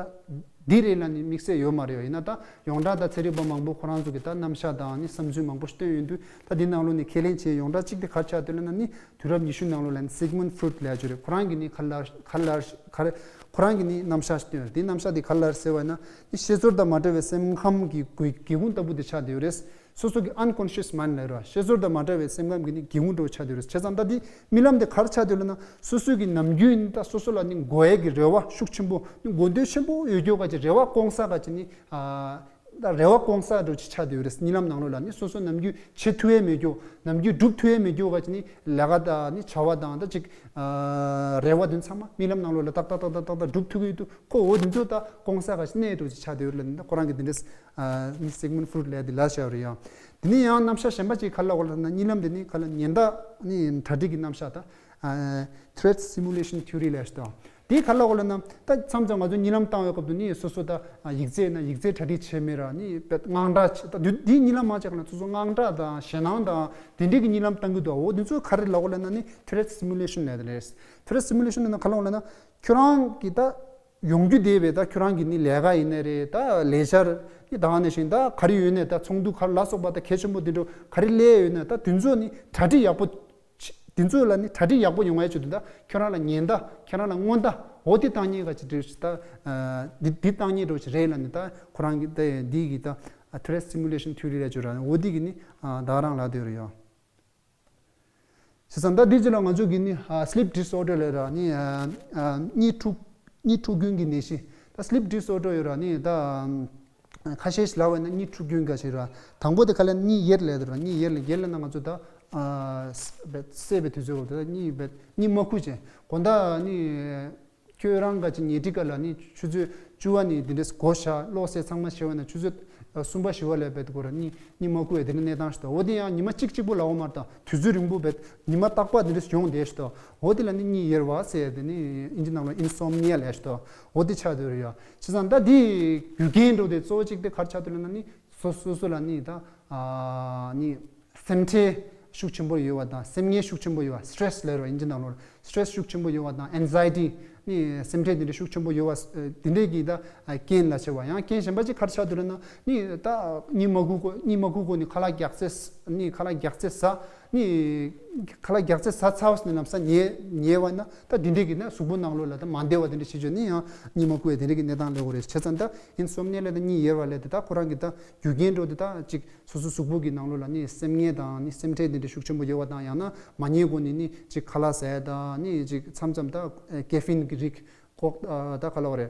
འདི་རིགས་ལ་ནི་དམིགས་བསལ་ཡོད་མ་རེད། ཡིན་ན་ད་ཡོངས་གྲགས་ད་ཚན་རིག་པ་མང་པོ་ཁོ་རང་ཚོ་གི་ད་རྣམ་གཞག་དང་ནི་བསམ་ཚུལ་མང་པོ་ཞིག་བཏོན་ཡོང་དུས་ད་འདི་ནང་ལོགས་ནི་ཁས་ལེན་བྱས་ཡོངས་གྲགས་གཅིག་དེ་ག་རེ་ཆགས་འདུག་ལབ་ན་ནི་དུས་རབས་ཉི་ཤུ་ནང་ལོགས་ལ་ནི་Sigmund Freud ལབ་ཡ་ཅིག་རེད། ཁོ་རང་གི་ནི་ག་ལ་ག་ལ་ག་རེ་ཁོ་རང་གི་ནི་རྣམ་གཞག་ཞིག་བཏོན་ཡོད་རེད། དེ་རྣམ་གཞག་དེ་ག་ལ་ཟེར་བ་ཡིན་ན་ནི་ཤེས་ཚོར་དང་མ་བྲལ་བའི་སེམས་ཁམས་ཀྱི་སྒེའུ་ཁུང་ལྟ་བུ་དེ་ཆགས་བསྡད་ཡོད་རེད། སོ་སོ་གི་unconscious mind ལབ་ར། ཤེས་ཚོར་དང་མ་བྲལ་བའི་སེམས་ཁམས་ཀྱི་ནི་སྒེའུ་ཁུང་འདྲ་བོ་ཆགས་བསྡད་ཡོད་རེད། བྱས་ཙང་ད་འདི་རྨི་ལམ་དེ་ག་རེ་ཆགས་བསྡད་ཡོད་ལབ་ན་སོ་སོ་གི་ནམ་རྒྱུན་ད་སོ་སོ་ལ་ནི་དགོས་ཡས་ཀྱི་རེ་བ་ཤུགས་ཆེན་པོ་ནི་དགོས་འདོད་ཆེན་པོ་ཡོད་རྒྱུ་ག་ཅིག་རེ་བ་སྐོང་ས་ག་ཅིག་ནི་ཨ། ད་རེ་བ་སྐོང་ས་འདྲ་ཅིག་ཆགས་བསྡད་ཡོད་རེད། རྨི་ལམ་ནང་ལོགས་ལ་ནི་སོ་སོ་ནམ་རྒྱུན་བྱེད་ཐུབ་ཡས་མེད་རྒྱུ་ནམ་རྒྱུན་སྒྲུབ་ཐུབ་ཡས་མེད་རྒྱུ་ག་ཅིག་ནི་ལས་ཀ་དང་ནི་བྱ་བ་དང་ད་ཅིག་ཨ་རེ་བ་དེ་ཚང་མ་རྨི་ལམ་ནང་ལོགས་ལ་ཏག་ཏག་ཏག་ཏག་ཏག་ཏག་སྒྲུབ་ཐུབ་ཀྱི་ཡོད་དུས་ཁོ་འོ་དེ་ཚོ་ད་སྐོང་ས་ག་ཅིག་གནས་འདྲ་ཅིག་ཆགས་བསྡད་ཡོད་རེད་ལབ་ནི་ད་ཁོ་རང་གི་དེ་འདྲས་ཨ་ནི་Sigmund Freud ལབ་དེ་ལབ་བཞག་རེད་ཡ། དེ་ནི་ཡང་རྣམ་གཞག་གཞན་པ་ཅིག་ག་རེ་ལབ་དགོས་ལབ་ན་རྨི་ལམ་དེ་ནི་ག་ལ་ཉེན་བརྡ་ནི་གྲ་སྒྲིག་གི་རྣམ་གཞག་ད། ཨ་threat simulation theory ལབ་ཞིག་དང་། དེ་ག་རེ་ལབ་དགོས་ལབ་ན་ད་མཚམས་མཚམས་ང་ཚོ་རྨི་ལམ་བཏང་བའི་སྐབས་དུ་ནི་སོ་སོ་ད་ཨ་ཡིག་ཚད་ན་ཡིག་ཚད་གྲ་སྒྲིག་བྱས་མེད་ར། ནི་དཔེ་དངངས་སྐྲག་བྱེད་ད་དུས་དེའི་རྨི་ལམ་མང་ཆེ་ག་ན་སོ་སོ་དངངས་སྐྲག་དང་ཞེད་སྣང་དང་དེ་འདྲའི་གི་རྨི་ལམ་བཏང་གི་འདུག་འོ་དེ་ཚོ་ག་རེ་ལབ་དགོས་ལབ་ན་ནི་threat simulation ལབ་དེ་རེད། Threat simulation ལབ་ན་ག་རེ་ལབ་དགོས་ལབ་ན་ཁྱོད་རང་གི་ད་ཡོང་རྒྱུ་དེ་བས་ད་ཁྱོད་རང་གི་ནི་ལས་ཀ་ཡིན་ནའི་རེད། ད་ལས་འཆར་ནི་ད་ག་ནང་བཞིན་ད་ག་རེ་ཡོད་ནའི་ད་ཚོགས་འདུ་ག་རེ་ལ་སོགས་པ་ད་གལ་ཆེན་པོ་དེ་འདྲ་ག་རེ་སླེབས་ཡོད་ནའི་ད་དེ་ཚོ་ནི་གྲ་སྒྲིག་ཡག་པོ། དེ་ཚོ་ལ་ནི་གྲ་སྒྲིག་ཡག་པོ་ཡོང་བའི་ཆེད་དུ་ད་ཁྱོད་རང་ལ་ཉེན་བརྡ། ཁྱོད་རང་ལ་སྔོན་བརྡ། འོ་དེ་བཏང་མཁན་ག་ཅིག་འདྲ་ཞིག་ད་འདི་འདི་བཏང་མཁན་འདྲ་ཞིག་རེད་ལབ་ནི་ད་ཁོ་རང་གི་ད་འདི་གི་ད་threat simulation theory ལབ་ཅིག་ར། འོ་དེ་གི་ནི་ད་ག་རང་ལབ་བསྡད་ཡོད་རེད་ཡ། བྱས་ཙང་ད་འདི་ཅིག་ལ་ང་ཚོ་གི་ནི་ཨ་sleep disorder ལབ་ར། ནི་ཨ་ཨ་གཉིད་འཁྲུག་གཉིད་འཁྲུག་རྐྱེན་གྱི་ནད་གཞི། ད་sleep disorder ཡོད་ར། ནི་ད་ཨ་ཁ་ཤས་ཤིག་ལབ་པ་ན་གཉིད་འཁྲུག་རྐྱེན་ག་ཞིག་ར། དང་པོ་དེ་ག་ལ་གཉིད་ཡེར་ལབ་དེ་ར། གཉིད་ཡེར་ལབ་ཡེར་ལབ་ན་ང་ཚོ་ད་ཨ་སད་པའི་དུས་ཚོད་འོ་ད་གཉིད་བེད་གཉིད་མ་ཁུག་ཅིང་དགོང་དག་ནི། ཁྱོད་རང་ག་ཅིག་ཉལ་ཁྲི་ཀ་ལ་ནི་ཆུ་ཚོད་བཅུ་པ་ནི་འདི་འདྲས་སྒོ་བཞག་གློག་བསད་ཚང་མ་ཞི་བ་ན་ཆུ་ཚོད་གསུམ་པ་བཞི་པ་ལ་བེད་དགོས་ར། གཉིད་གཉིད་མ་ཁུག་པའི་དེ་འདྲ་གནས་སྟངས་ཤིག་ད། འོ་དེ་ཡང་ཉི་མ་གཅིག་གཅིག་པོ་ལའོ་མར་དང་དུས་ཚོད་རིང་པོ་བེད་ཉི་མ་རྟག་པ་འདི་འདྲས་ཡོང་བསྡད་ཤིག་ད། འོ་དེ་ལ་ནི་གཉིད་ཡེར་བ་ཟེར་དེ་ནི་ཨིན་ཇི་ནང་ལ་insomnia ལབ་ཤིག་ད། འོ་དེ་ཆགས་བསྡད་ཡོད་རེད་ཡ། བྱས་ཙང་ད་འདི་རྒྱུ་རྐྱེན་འགྲོ་དེ་གཙོ་བོ་གཅིག་དེ་ག་རེ་ཆགས་བསྡད་ལབ་ན་ནི་སོ་སོ་སོ་ལ་ནི་ད་ཨ་ནི། སེམས་ཁྲལ་ཤུགས་ཆེན་པོ་ཡོད་པ་དང་སེམས་ངལ་ཤུགས་ཆེན་པོ་ཡོད་པ། སི་ཊེ་རེ་སི་ལབ་རོགས་ཨིན་ཇི་ནང་ལོགས་སི་ཊེ་རེ་སི་ཤུགས་ཆེན་པོ་ཡོད་པ་དང་ཨེང་ཛའི་ཊི་ནི་སེམས་ཁྲལ་དེ་འདྲ་ཤུགས་ཆེན་པོ་ཡོད་པ། དེ་འདྲས་ཀྱི་ད་རྐྱེན་ལ་བྱས་པ། ཡང་རྐྱེན་གཞན་པ་ཅིག་ག་རེ་ཆགས་འདུག་ལབ་ན་ནི་ད་གཉིད་མ་ཁུག་གོ་གཉིད་མ་ཁུག་གོ་ནི་ཁ་ལག་རྒྱགས་ཚད་ནི་ཁ་ལག་རྒྱགས་ཚད་ཟ་ནི་ཁ་ལག་རྒྱགས་ཚད་ཟ་ཚར་བ་ནི་ལམ་སང་ཉལ་ཉལ་བ་ན་ད་དེ་འདྲས་ཀྱི་ན་གཟུགས་པོ་ནང་ལོགས་ལ་ད་མ་བདེ་བ་དེ་འདྲ་བྱེད་ཆོག་ནི་ཡང་གཉིད་མ་ཁུག་པའི་དེ་འདྲས་ཀྱི་གནས་སྟངས་ལས་འགོ་རེད། བྱས་ཙང་ད་ཨིན་སོམ་ནི་ཡ་ལ་ད་གཉིད་ཡེར་བ་ལས་དེ་ད་ཁོ་རང་གི་ད་རྒྱུ་རྐྱེན་འགྲོ་དེ་ད་ཅིག་སོ་སོ་གཟུགས་པོ་གི་ནང་ལོགས་ལ་ནི་སེམས་ངལ་དང་ནི་སེམས་ཁྲལ་དེ་འདྲ་ཤུགས་ཆེན་པོ་ཡོད་པ་དང་། ཡང་ན་མ་ཉལ་གོང་ནས་ནི་ཅིག་ཁ་ལག་ཟ་ཡ་དང་ནི་ཅིག་མཚམས་མཚམས་ད་ཀེ་ཕིན་གྱི་རིགས་ཁོག་ད་ག་ལ་བ་རེད།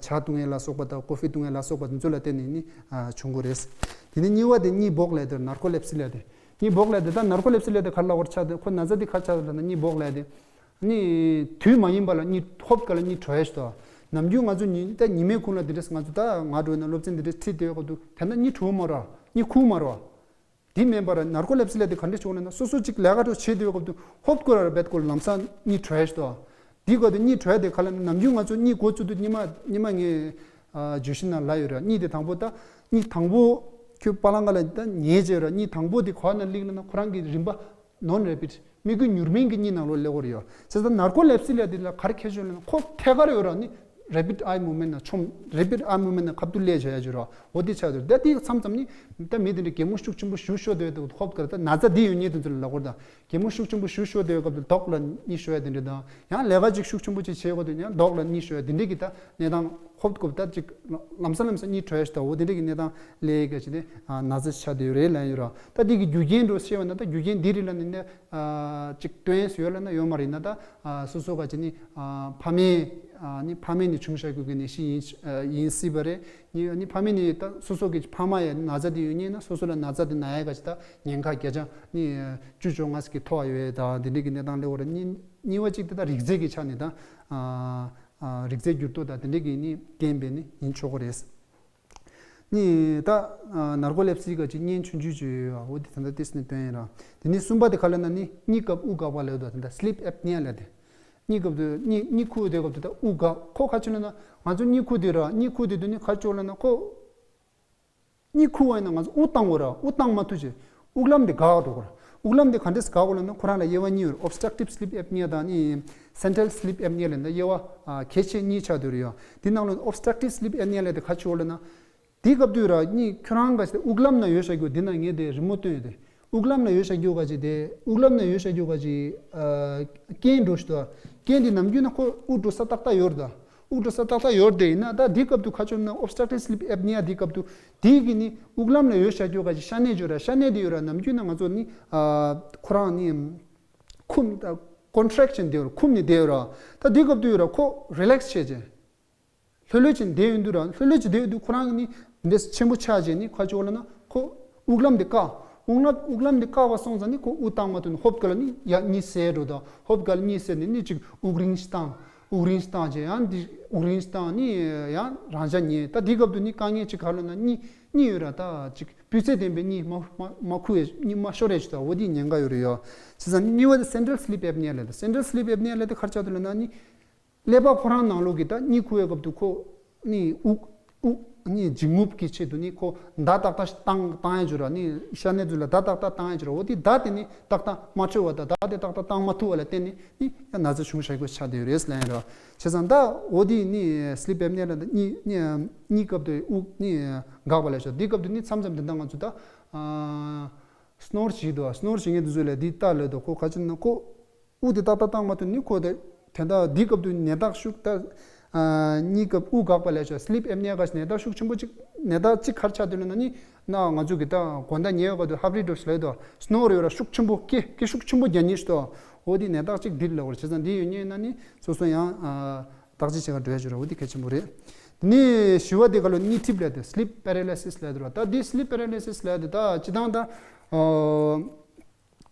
ཇ་བཏུང་ཡ་ལ་སོགས་པ་དང་ཀོ་ཕི་བཏུང་ཡ་ལ་སོགས་པ་དེ་ཚོ་ལ་བརྟེན་ནས་ནི་བྱུང་གི་རེད། དེ་ནི་གཉིས་པ་དེ་གཉིད་སྦོག་ལབ་དེ་ནར་ཀོ་ལེབ་སི་ལབ་དེ། གཉིད་སྦོག་ལབ་དེ་ད་ནར་ཀོ་ལེབ་སི་ལབ་དེ་ག་ལ་བར་ཆགས་དེ་ཁོ་ན་ཚ་དེ་ག་ཆགས་དེ་ལ་ན་གཉིད་སྦོག་ལབ་དེ། ནི། དུས་མ་ཡིན་པ་ལ་གཉིད་ཧོབ་ཀ་ལ་གཉིད་བྲོ་ཡ་ཞིག་དང་། ནམ་རྒྱུན་ང་ཚོ་ཉིན་ད་ཉི་མའི་གུང་ལ་འདི་འདྲས་ང་ཚོ་ད་ང་འགྲོ་ན་སློབ་ཚན་འདི་འདྲས་ཁྲིད་བསྡད་ཡོད་སྐབས་དུ་དེ་ན་གཉིད་བྲོ་མ་ར་གཉིད་ཁུག་མ་ར། དེ་མིན་པར་ནར་ཀོ་ལེབ་སི་ལ་དེ་ག་འདྲས་བྱུང་ན་ན་སོ་སོ་གཅིག་ལས་ཀ་འགྲོ་བྱེད་བསྡད་ཡོད་སྐབས་དུ་ཧོབ་ཀ་ལ་བེད་ཀོ་ལམ་སང་གཉིད་བྲོ་ཡ་ཞིག་དང་། དེའི་སྐབས་དུ་གཉིད་བྲོ་ཡ་དེ་ག་ལ་ནི་ནམ་རྒྱུན་ང་ཚོ་གཉིད་འགོ་བཙུགས་དུས་གཉིད་མ་གཉིད་མ་ངས་ཨ་བརྗོད་གཞི་ནང་ལ་ཡོད་ར། གཉིད་དེ་དང་པོ་ད་གཉིད་དང་པོ་ཁྱོད་པ་ལང་ག་ལ་ད་ཉལ་བྱས་ར། གཉིད་དང་པོ་དེ་ག་ནས་སླེབས་ལ་ན་ཁོ་རང་གི་རིམ་པ་non rapid མིག་གི་མྱུར་མིན་གྱི་གཉིད་ནང་ལོགས་སླེབས་ཀྱི་ཡོད་རེད་ཡོ། བྱས་ཙང་ནར་ཀོ་ལེབ་སི་ལབ་དེ་ལ་ག་རེ་ཁྱད་ཆོས་ལབ་ན་ཁོ་ཐད་ཀར་ཡོད་ར་ནི་rapid eye movement ནང་མཆོང་། rapid eye movement ནང་ཁ་ཐུག་སླེབས་བྱས་ཡ་ཅིག་ར། འོ་དེ་ཆགས་འདུག་ད་དེ་མཚམས་མཚམས་ནི་ད་མི་དེ་འདྲ་གད་མོ་ཤུགས་ཆེན་པོ་ཞུ་ཤོར་བསྡད་འདུག་ཧོབ་ཀར་ད་ན་ཚ་དེ་ཡོད་མཁན་དེ་ཚོ་ལ་ལབ་དགོས་རེད་ད། གད་མོ་ཤུགས་ཆེན་པོ་ཞུ་ཤོར་བསྡད་སྐབས་དུ་མདོག་ལ་གཉིད་ཤོར་ཡ་དེ་འདྲ་དང་། ཡང་ལས་ཀ་ཅིག་ཤུགས་ཆེན་པོ་ཅིག་བྱེད་དགོས་དུས་ཡང་མདོག་ལ་གཉིད་ཤོར་ཡ་དེ་འདྲ་གི་ད་གནས་སྟངས་ཧོབ་ཀོབ་ད་ཅིག་ལམ་སང་ལམ་སང་གཉིད་བྲོ་ཡ་ཞིག་ད། འོ་དེ་འདྲ་གི་གནས་སྟངས་ལས་ཀ་ཅིག་ནི་ན་ཚ་ཆགས་བསྡད་ཡོད་རེད་ལབ་ཡོད་ར། ད་དེ་གི་རྒྱུ་རྐྱེན་འགྲོ་ཤེས་པ་ན་ད་རྒྱུ་རྐྱེན་འདི་རིགས་ལ་ནི་ནི་ཅིག་སྟོན་ཡོད་ལ་ན་ཡོད་མ་རེད་ན་ད། སོ་སོ་ག་ཅིག་ནི་ཕ་མེས་ནི་ཕ་མེས་ནི་བྱུང་བཞག་རྒྱུ་གི་ནད་གཞི་ཡིན་ཡིན་སྲིད་པ་རེད། ནི་ནི་ཕ་མེས་ནི་ད་སོ་སོ་གི་ཕ་མ་ཡ་ན་ཚ་དེ་ཡོད་ཉེན་ན་སོ་སོ་ལ་ན་ཚ་དེ་ན་ཡ་ག་ཅིག་ད་ཉེན་ཁ་བརྒྱ་ཆ་ནི་བཅུ་བཅོ་ལྔ་ཟིག་གི་མཐོ་བ་ཡོད་ད། འདི་འདྲ་གི་གནས་སྟངས་སླེབས་པ་རེད། གཉིས་གཉིས་པ་གཅིག་དེ་ད་རིགས་རྫས་ཀྱི་ཆ་ནས་ད་རིགས་རྫས་འགྱུར་ལྡོག་ད་དེ་འདྲ་གི་ནི་རྐྱེན་པས་ནི་ཡིན་ཆོག་གི་རེད། ནི་ད་ནར་ཀོ་ལེབ་སི་ག་ཅིག་གཉེན་ཆུང་ཆུང་ཅིག་ཡོད་ཡ། འོ་དེ་ད་ལྟ་ཏིས་ནི་སྟོན་ཡིན་ར། དེ་ནི་གསུམ་པ་དེ་ག་ལ་ན་ནི་གཉིད་སྐབས་དབུགས་འགག་པ་ལབ་དོ། དེ་ད་སི་ལིབ་ཨེབ་ནི་ཡ་ལབ་དེ། གཉིད་སྐབས་དུ་གཉིད་གཉིད་ཁུག་དེ་སྐབས་དུ་ད་དབུགས་འགག་ཁོ་ག་ཅི་ལ་ན་ང་ཚོ་གཉིད་ཁུག་དེ་ར། གཉིད་ཁུག་དེ་དུ་ནི་ག་ཅོག་ལ་ན་ཁོ་གཉིད་ཁུག་བ་ཡིན་ན་ང་ཚོ་དབུགས་བཏང་དགོས་ར། དབུགས་བཏང་མ་ཐུབ་ཅེ་དབུགས་ལམ་དེ་འགག་འགྲོ་དགོས་ར། དབུགས་ལམ་དེ་ག་འདྲས་འགག་དགོས་ལ་ན་ཁོ་རང་ལ་དབྱེ་བ་གཉིས་ཡོད་ར། obstructive sleep apnea དང་ནི་central sleep apnea ལ་ན་དབྱེ་བ་གལ་ཆེ་གཉིས་ཆགས་འདུག་ར་ཡོ། དེ་ནང་ལ་obstructive sleep apnea ལ་དེ་ག་ཅི་ཡོད་ལ་ན། དེའི་སྐབས་དུས་ར་གཉིད་ཁྱོད་རང་ག་ཞིག་དབུགས་ལམ་ན་ཡོད་བཞག་རྒྱུ་འདི་ན་ངས་དེ་རི་མོ་སྟོན་ཡོད་དེ། དབུགས་ལམ་ན་ཡོད་བཞག་རྒྱུ་ག་ཅིག་དེ་དབུགས་ལམ་ན་ཡོད་བཞག་རྒྱུ་ག་ཅིག་རྐྱེན་འགྲོ་ཞིག་ཏུ། རྐྱེན་དེ་ནམ་རྒྱུན་ན་ཁོ་དབུགས་འགྲོ་ས་ཏག་ཏག་ཡོད་རེད་ད། དབུགས་འགྲོ་ས་ཏག་ཏག་ཡོད་རེད་ཡིན་ན་ད་དེའི་སྐབས་དུ་ག་ཅོག་ན་obstructive sleep apnea དེའི་སྐབས་དུ་དེའི་གི་ནི་དབུགས་ལམ་ན་ཡོད་བཞག་རྒྱུ་ག་ཅིག་ཤ་གནད་ཅོ་ར། ཤ་གནད་དེ་ཡོད་ར་ནམ་རྒྱུན་ན་ང་ཚོ་ནི་ཁོ་རང་ནི་འཁུམ་ད་contraction དེ་ཡོད་ར། འཁུམ་ནི་དེ་ཡོད་ར། ད་དེའི་སྐབས་དུ་ཡོད་ར་ཁོ་relax བྱེད་ཅེ། ལྷོད་ལྷོད་ཅིག་བསྡད་ཡོང་དུས་ར། ལྷོད་ལྷོད་ཅིག་བསྡད་ཡོང་དུས་ཁོ་རང་གི་ནི་འདི་ཆེན་པོ་ཆགས་རྗེས་ནི་ཁ་ཕྱོགས་ལ་ན་ཁོ་དབུགས་ལམ་དེ་བཀག་དབུགས་ལམ་དབུགས་ལམ་དེ་བཀག་པ་སོང་ཙང་ནི་ཁོ་དབུགས་བཏང་མ་ཐུབ་ནི་ཧོབ་ག་ལ་ནི་ཡ་གཉིད་སད་འགྲོ་དང་། ཧོབ་ག་ལ་གཉིད་སད་ནི་ནི་ཅིག་དབུགས་རིང་ཞིག་བཏང་། དབུགས་རིང་ཞིག་བཏང་རྗེས་ཡང་འདི་དབུགས་རིང་ཞིག་བཏང་ནི་ཡང་རང་ཤ་ཉལ། ད་འདི་སྐབས་དུ་ནི་དཀའ་ངལ་ཅིག་ག་ལ་ན་གཉིད་གཉིད་ཡོད་ར། ད་ཅིག་སྤུས་ཚད་ལྡན་པའི་གཉིད་མ་མ་མ་ཁུག་ཡས་གཉིད་མ་ཤོར་རེ་ཞིག་ད་འོ་དེ་ཉེན་ཁ་ཡོད་རེད་ཡོ། བྱས་ཙང་ནི་གཉིས་པ་དེ་central sleep apnea ལབ་ད། central sleep apnea ལབ་དེ་ཁར་ཆགས་དུ་ལ་ན་ནི། ཀླད་པ་ཁོ་རང་ནང་ལོགས་ཀྱི་ད་གཉིད་ཁུག་པའི་སྐབས་དུ་ཁོ་ནི་དབུགས་དབུགས་ནི་འབྱིན་རྔུབ་ཀྱི་ཆེད་དུ་ནི་ཁོ་བརྡ་ཏག་ཏག་བཏང་བཏང་ཡ་ཅིག་ར། ནི་ཤ་གནད་དུ་ལ་བརྡ་ཏག་ཏག་བཏང་ཡ་ཅིག་ར། འོ་དེ་བརྡ་དེ་ནི་ཏག་ཏག་མ་འཕྲོད་པ་དང་བརྡ་དེ་ཏག་ཏག་བཏང་མ་ཐུབ་པ་ལ་བརྟེན་ནས་ནི་ཡང་ན་ཚ་བྱུང་བཞག་རྒྱུ་ཆགས་བསྡད་ཡོད་རེད་ལབ་ཡ་ར། བྱས་ཙང་ད་འོ་དེ་ནི་sleep apnea ལ་ད་གཉིད་གཉིད་གཉིད་སྐབས་དུ་དབུགས་ནི་འགག་པ་ལ་ཤོག་འདི་སྐབས་དུ་ནི་མཚམས་མཚམས་དེ་འདྲ་ང་ཚོ་ད་snore བྱེད་འདུག snore བྱེད་མཁན་དེ་ཚོ་ལ་འདི་ལྟ་ལོས་དོ་ཁོ་ག་ཅི་ན་ཁོ། དབུགས་དེ་ཏག་ཏག་བཏང་མ་ཐུབ་ནི་ཁོ་དེ་དེ་འདྲ་འདི་སྐབས་དུ་ནད་རྟགས་ཤུགས་ད་གཉིད་སྐབས་དབུགས་འགག་པ་ལས་ཆོག sleep apnea ག་ཞིག་ནད་རྟགས་ཤུགས་ཆེན་པོ་ཅིག་ནད་རྟགས་ཅིག་ག་རེ་ཆགས་འདུག་ལབ་ན་ནི་ན་ང་ཚོ་གི་ད་དགོང་དག་ཉལ་བའི་སྐབས་དུ་ཧབ་རི་འགྲོ་ཞིག་ལས་དོ་snore ཡོད་ར་ཤུགས་ཆེན་པོ་སྐད་སྐད་ཤུགས་ཆེན་པོ་རྒྱག་ཉེན་ཞིག་དོ། འོ་དེ་ནད་རྟགས་ཅིག་འདི་ལ་བར་བྱས་ཙང་འདི་ཡོད་ཉེན་ན་ནི་སོ་སོ་ཡང་བརྟག་དཔྱད་བྱེད་ག་འགྲོ་ཡ་ཅིག་ར། འོ་དེ་གལ་ཆེན་པོ་རེད། དེ་ནས་བཞི་བ་དེ་ག་ལོ་གཉིད་འཁྲིབ་ལབ་དེ་sleep paralysis ལབ་དེ་ར། ད་འདི་sleep paralysis ལབ་དེ་ད་སྤྱི་བཏང་ད།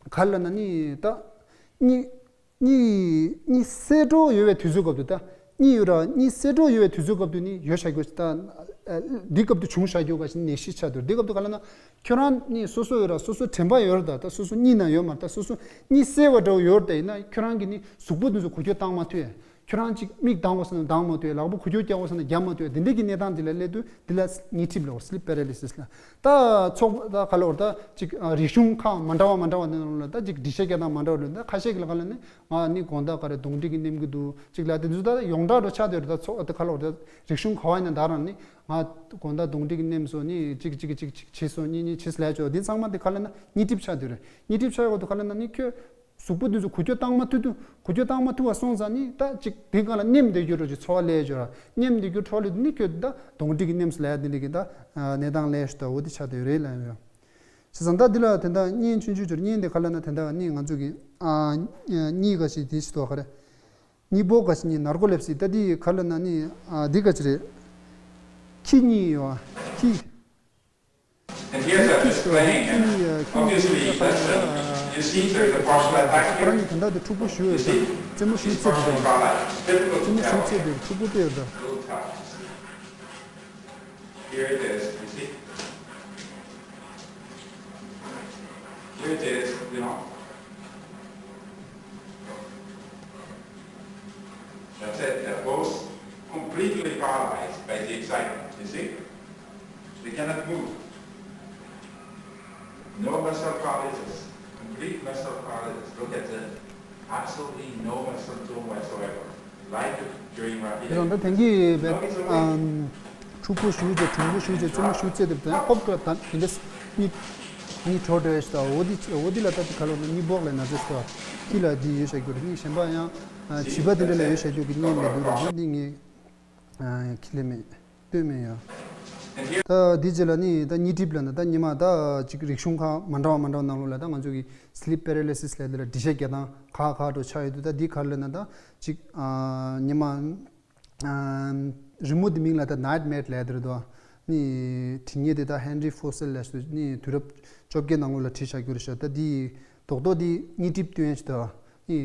ག་ལ་ན་ནི་ད་གཉིད་གཉིད་གཉིད་སད་འགྲོ་ཡོད་པའི་དུས་ཚོད་སྐབས་དུ་ད་གཉིད་ཡོད་ར་གཉིད་སད་འགྲོ་ཡོད་པའི་དུས་ཚོད་སྐབས་དུ་ནི་ཡོད་བྱ་རྒྱུ་ད་འདི་སྐབས་དུ་བྱུང་བྱ་རྒྱུ་ག་ཞིག་ནད་གཞི་ཆགས་འདུག་འདི་སྐབས་དུ་ག་ལ་ན་ཁྱོད་རང་ནི་སོ་སོ་ཡོད་ར་སོ་སོ་དྲན་པ་ཡོད་ར་ད་ད་སོ་སོ་གཉིད་ན་ཡོད་མ་རེད། ད་སོ་སོ་གཉིད་སད་པ་འདྲ་བོ་ཡོད་ར་ད་ཡིན་ན་ཁྱོད་རང་གི་ནི་གཟུགས་པོ་འདི་ཚོ་འགུལ་སྐྱོད་བཏང་མ་ཐུབ་ཡ། ཁྱོད་རང་ཅིག་མིག་གདངས་དགོས་ས་ན་གདངས་མ་ཐུབ་ཡ། ལག་པ་འགུལ་སྐྱོད་རྒྱག་དགོས་ས་ན་རྒྱག་མ་ཐུབ་ཡ། འདི་འདྲའི་གི་གནས་སྟངས་འདི་ལ་སླེབས་དུས་འདི་ལ་གཉིད་འཁྲིབ་ལབ་ར། sleep paralysis ལ། ད་ཚོགས་ད་ག་ལ་བར་ད་ཅིག་རིག་གཞུང་ཁག་མ་འདྲ་བ་མ་འདྲ་བ་ནང་ལ་ད་ཅིག་འགྲེལ་བཤད་རྒྱག་སྟངས་མ་འདྲ་བ་ལ་ད་ཁ་ཤས་ཀྱི་ལ་ག་ལ་ནི་ང་ནི་དགོང་དག་ག་རེ་གདོང་འདྲེ་གི་མནན་གི་འདུག་ཅིག་ལ་དེ་ཚོ་ད་ཡོངས་གྲགས་འགྲོ་ཆགས་དེ་རེད། ད་ཚོགས་ད་ག་ལ་བར་ད་རིག་གཞུང་ག་བ་ཡིན་ན་ད་རང་ནི་ང་དགོང་དག་གདོང་འདྲེ་གི་མནན་སོང་ནི་ཅིག་ཅིག་ཅིག་ཅིག་བྱས་སོང་ནི་ནི་བྱས་ལས་ཆོག་འདི་ཚང་མ་འདི་ག་ལ་ན་གཉིད་འཁྲིབ་ཆགས་དེ་རེད། གཉིད་འཁྲིབ་ཆགས་ཡོད་ག་ལ་ན་ནི་ཁྱོད། གཟུགས་པོ་འདི་ཚོ་འགུལ་སྐྱོད་བཏང་མ་ཐུབ་དུས་འགུལ་སྐྱོད་བཏང་མ་ཐུབ་པ་སོང་ཙང་ནི་ད་ཅིག་དེ་ག་ལ་མནན་བསྡད་རྒྱུ་འདྲ་ཅིག་ཚོར་བ་སླེབས་ཡོད་ར། མནན་བསྡད་རྒྱུ་འཕྲོ་ལས་ནི་ཁྱོད་ད་གདོང་འདྲེ་གི་མནན་སོང་ལབ་ཡ་དེ་འདྲ་གི་ད་གནས་སྟངས་སླེབས་ཤག་ད་འོ་དེ་ཆགས་བསྡད་ཡོད་རེད་ལབ་ཡོད། བྱས་ཙང་ད་འདི་ལ་དེ་འདྲ་གཉིད་ཆུང་ཆུང་ཅིག་གཉིད་འདི་ག་ལ་ན་དེ་འདྲ་གཉིད་ང་ཚོ་གི་ཨ་གཉིད་ག་ཞིག་དེ་ཞིག་ཏོ་ག་རེ་གཉིད་པོ་ག་ཞིག་གཉིད་ནར་ཀོ་ལེབ་སི་ད་འདི་ག་ལ་ན་ནི་ཨ་འདི་ག་ཅི་རེད། ཁྱི་གཉིད་ཡོད་ཨ་ཁྱི། And here's a explaining, and obviously it doesn't, you see, there's a partial attack here. You see, it's partially paralyzed. Typical paralysis. Here it is, you see. Here it is, you know. That's it. They're both completely paralyzed by the excitement, you see? They cannot move. No muscle paralysis. Complete muscle paralysis. Look at the absolutely no muscle tone whatsoever. Like during rapid. དེ་རང་ད་དེང་གི་བེད་ཨམ་ཕྲུ་གུ་ཞུ་རྒྱུ་གྲུང་པོ་ཞུ་རྒྱུ་རྩེད་མོ་ཞུ་རྩེད་དེ་ད་ཧོབ་ཀ་ད་དེ་འདྲས་གཉིད་གཉིད་བྲོ་བྲོ་ཡོད་ཤག་ད་འོ་དེ་འོ་དེ་ལ་ད་དེ་ག་ལོ་ན་གཉིད་ཕོག་ལས་ན་ཚོད་ཤག་ད་ཁྱི་ལ་དེ་ཡོད་བྱ་རྒྱུ་རེད། གཉིད་གཞན་པ་ཡང་བྱིས་པ་དེ་འདྲ་ལ་ཡོད་བྱ་རྒྱུ་གི་གཉིད་མི་འདུག་རེད། འདི་ངས་ཁྱི་ལས་མེད། ལྟོས་མེད་ཡ། ད་འདི་རྗེས་ལ་ནི་ད་གཉིད་གྲིབ་ལ་ན་ད་ཉི་མ་ད་ཅིག་རིག་གཞུང་ཁག་མ་འདྲ་བ་མ་འདྲ་བ་ནང་ལོགས་ལ་ད་ང་ཚོ་གི་sleep paralysis་ལབ་དེ་ལ་འགྲེལ་བཤད་རྒྱག་སྟངས་ཁག་ཁག་འགྲོ་ཆགས་ཡོད་དུས། ད་འདི་ག་རེ་ལབ་ན་ད་ཅིག་ཉི་མ་རི་མོ་འདི་མིང་ལ་ད་night mare་ལབ་དེ་རེད་དོ། ནི་བྲིས་མཁན་དེ་ད་Henry Fossell་ལབ་ནི་དུས་རབས་བཅོ་བརྒྱད་ནང་ལོགས་ལ་བྲིས་བཞག་རྒྱུ་རེད་ཤག་ད་འདི་རྡོག་རྡོག་འདི་གཉིད་གྲིབ་སྟོན་ཡ་ཞིག་ད་ནི།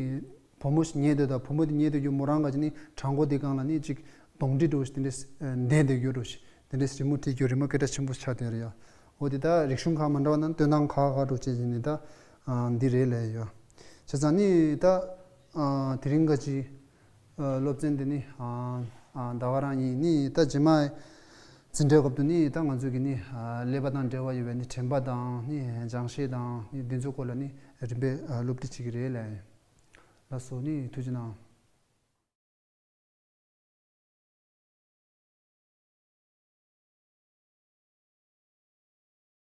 བུ་མོ་ཞིག་ཉལ་སྡོད་དང་བུ་མོ་དེ་ཉལ་སྡོད་རྒྱུ་མོ་རང་ག་ཅིག་ནི་བྲང་ཁོག་དེ་སྒང་ལ་ནི་ཅིག་གདོང་འདྲེ་འདྲ་བོ་ཞིག་དེ་འདྲས་བསྡད་སྡོད་རྒྱུ་འདྲ་བོ་ཞིག་དེ་འདྲས་རི་མོ་བྲིས་རྒྱུ་རི་མོ་སྐད་གྲགས་ཆེན་པོ་ཆགས་བསྡད་རེད་ཡ། འོ་དེ་ད་རིག་གཞུང་ཁག་མ་འདྲ་བ་ན་སྟོན་སྟངས་ཁག་ཁག་འགྲོ་བྱས་ནས་ད་འདི་རེད་ལབ་ཡོད། བྱས་ཙང་ནི་ད་དེ་རིང་ག་ཅིག་སློབ་ཚན་འདི་ནི་ཟླ་བ་རང་ཡིན་ནི་ད་རྗེས་མ་འཛིན་གྲྭའི་སྐབས་དུ་ནི་ད་ང་ཚོ་གི་ནི་ཀླད་པ་དང་འབྲེལ་བ་ཡོད་པའི་ནི་དྲན་པ་དང་ནི་སྦྱང་ཤེས་དང་ནི་འདི་ཚོ་སྐོར་ལ་ནི་རིམ་པས་སློབ་ཁྲིད་བྱེད་ཀྱི་རེད་ལབ་ཡོད། ལགས་སོ། ནི་ཐུགས་རྗེ་གནང་།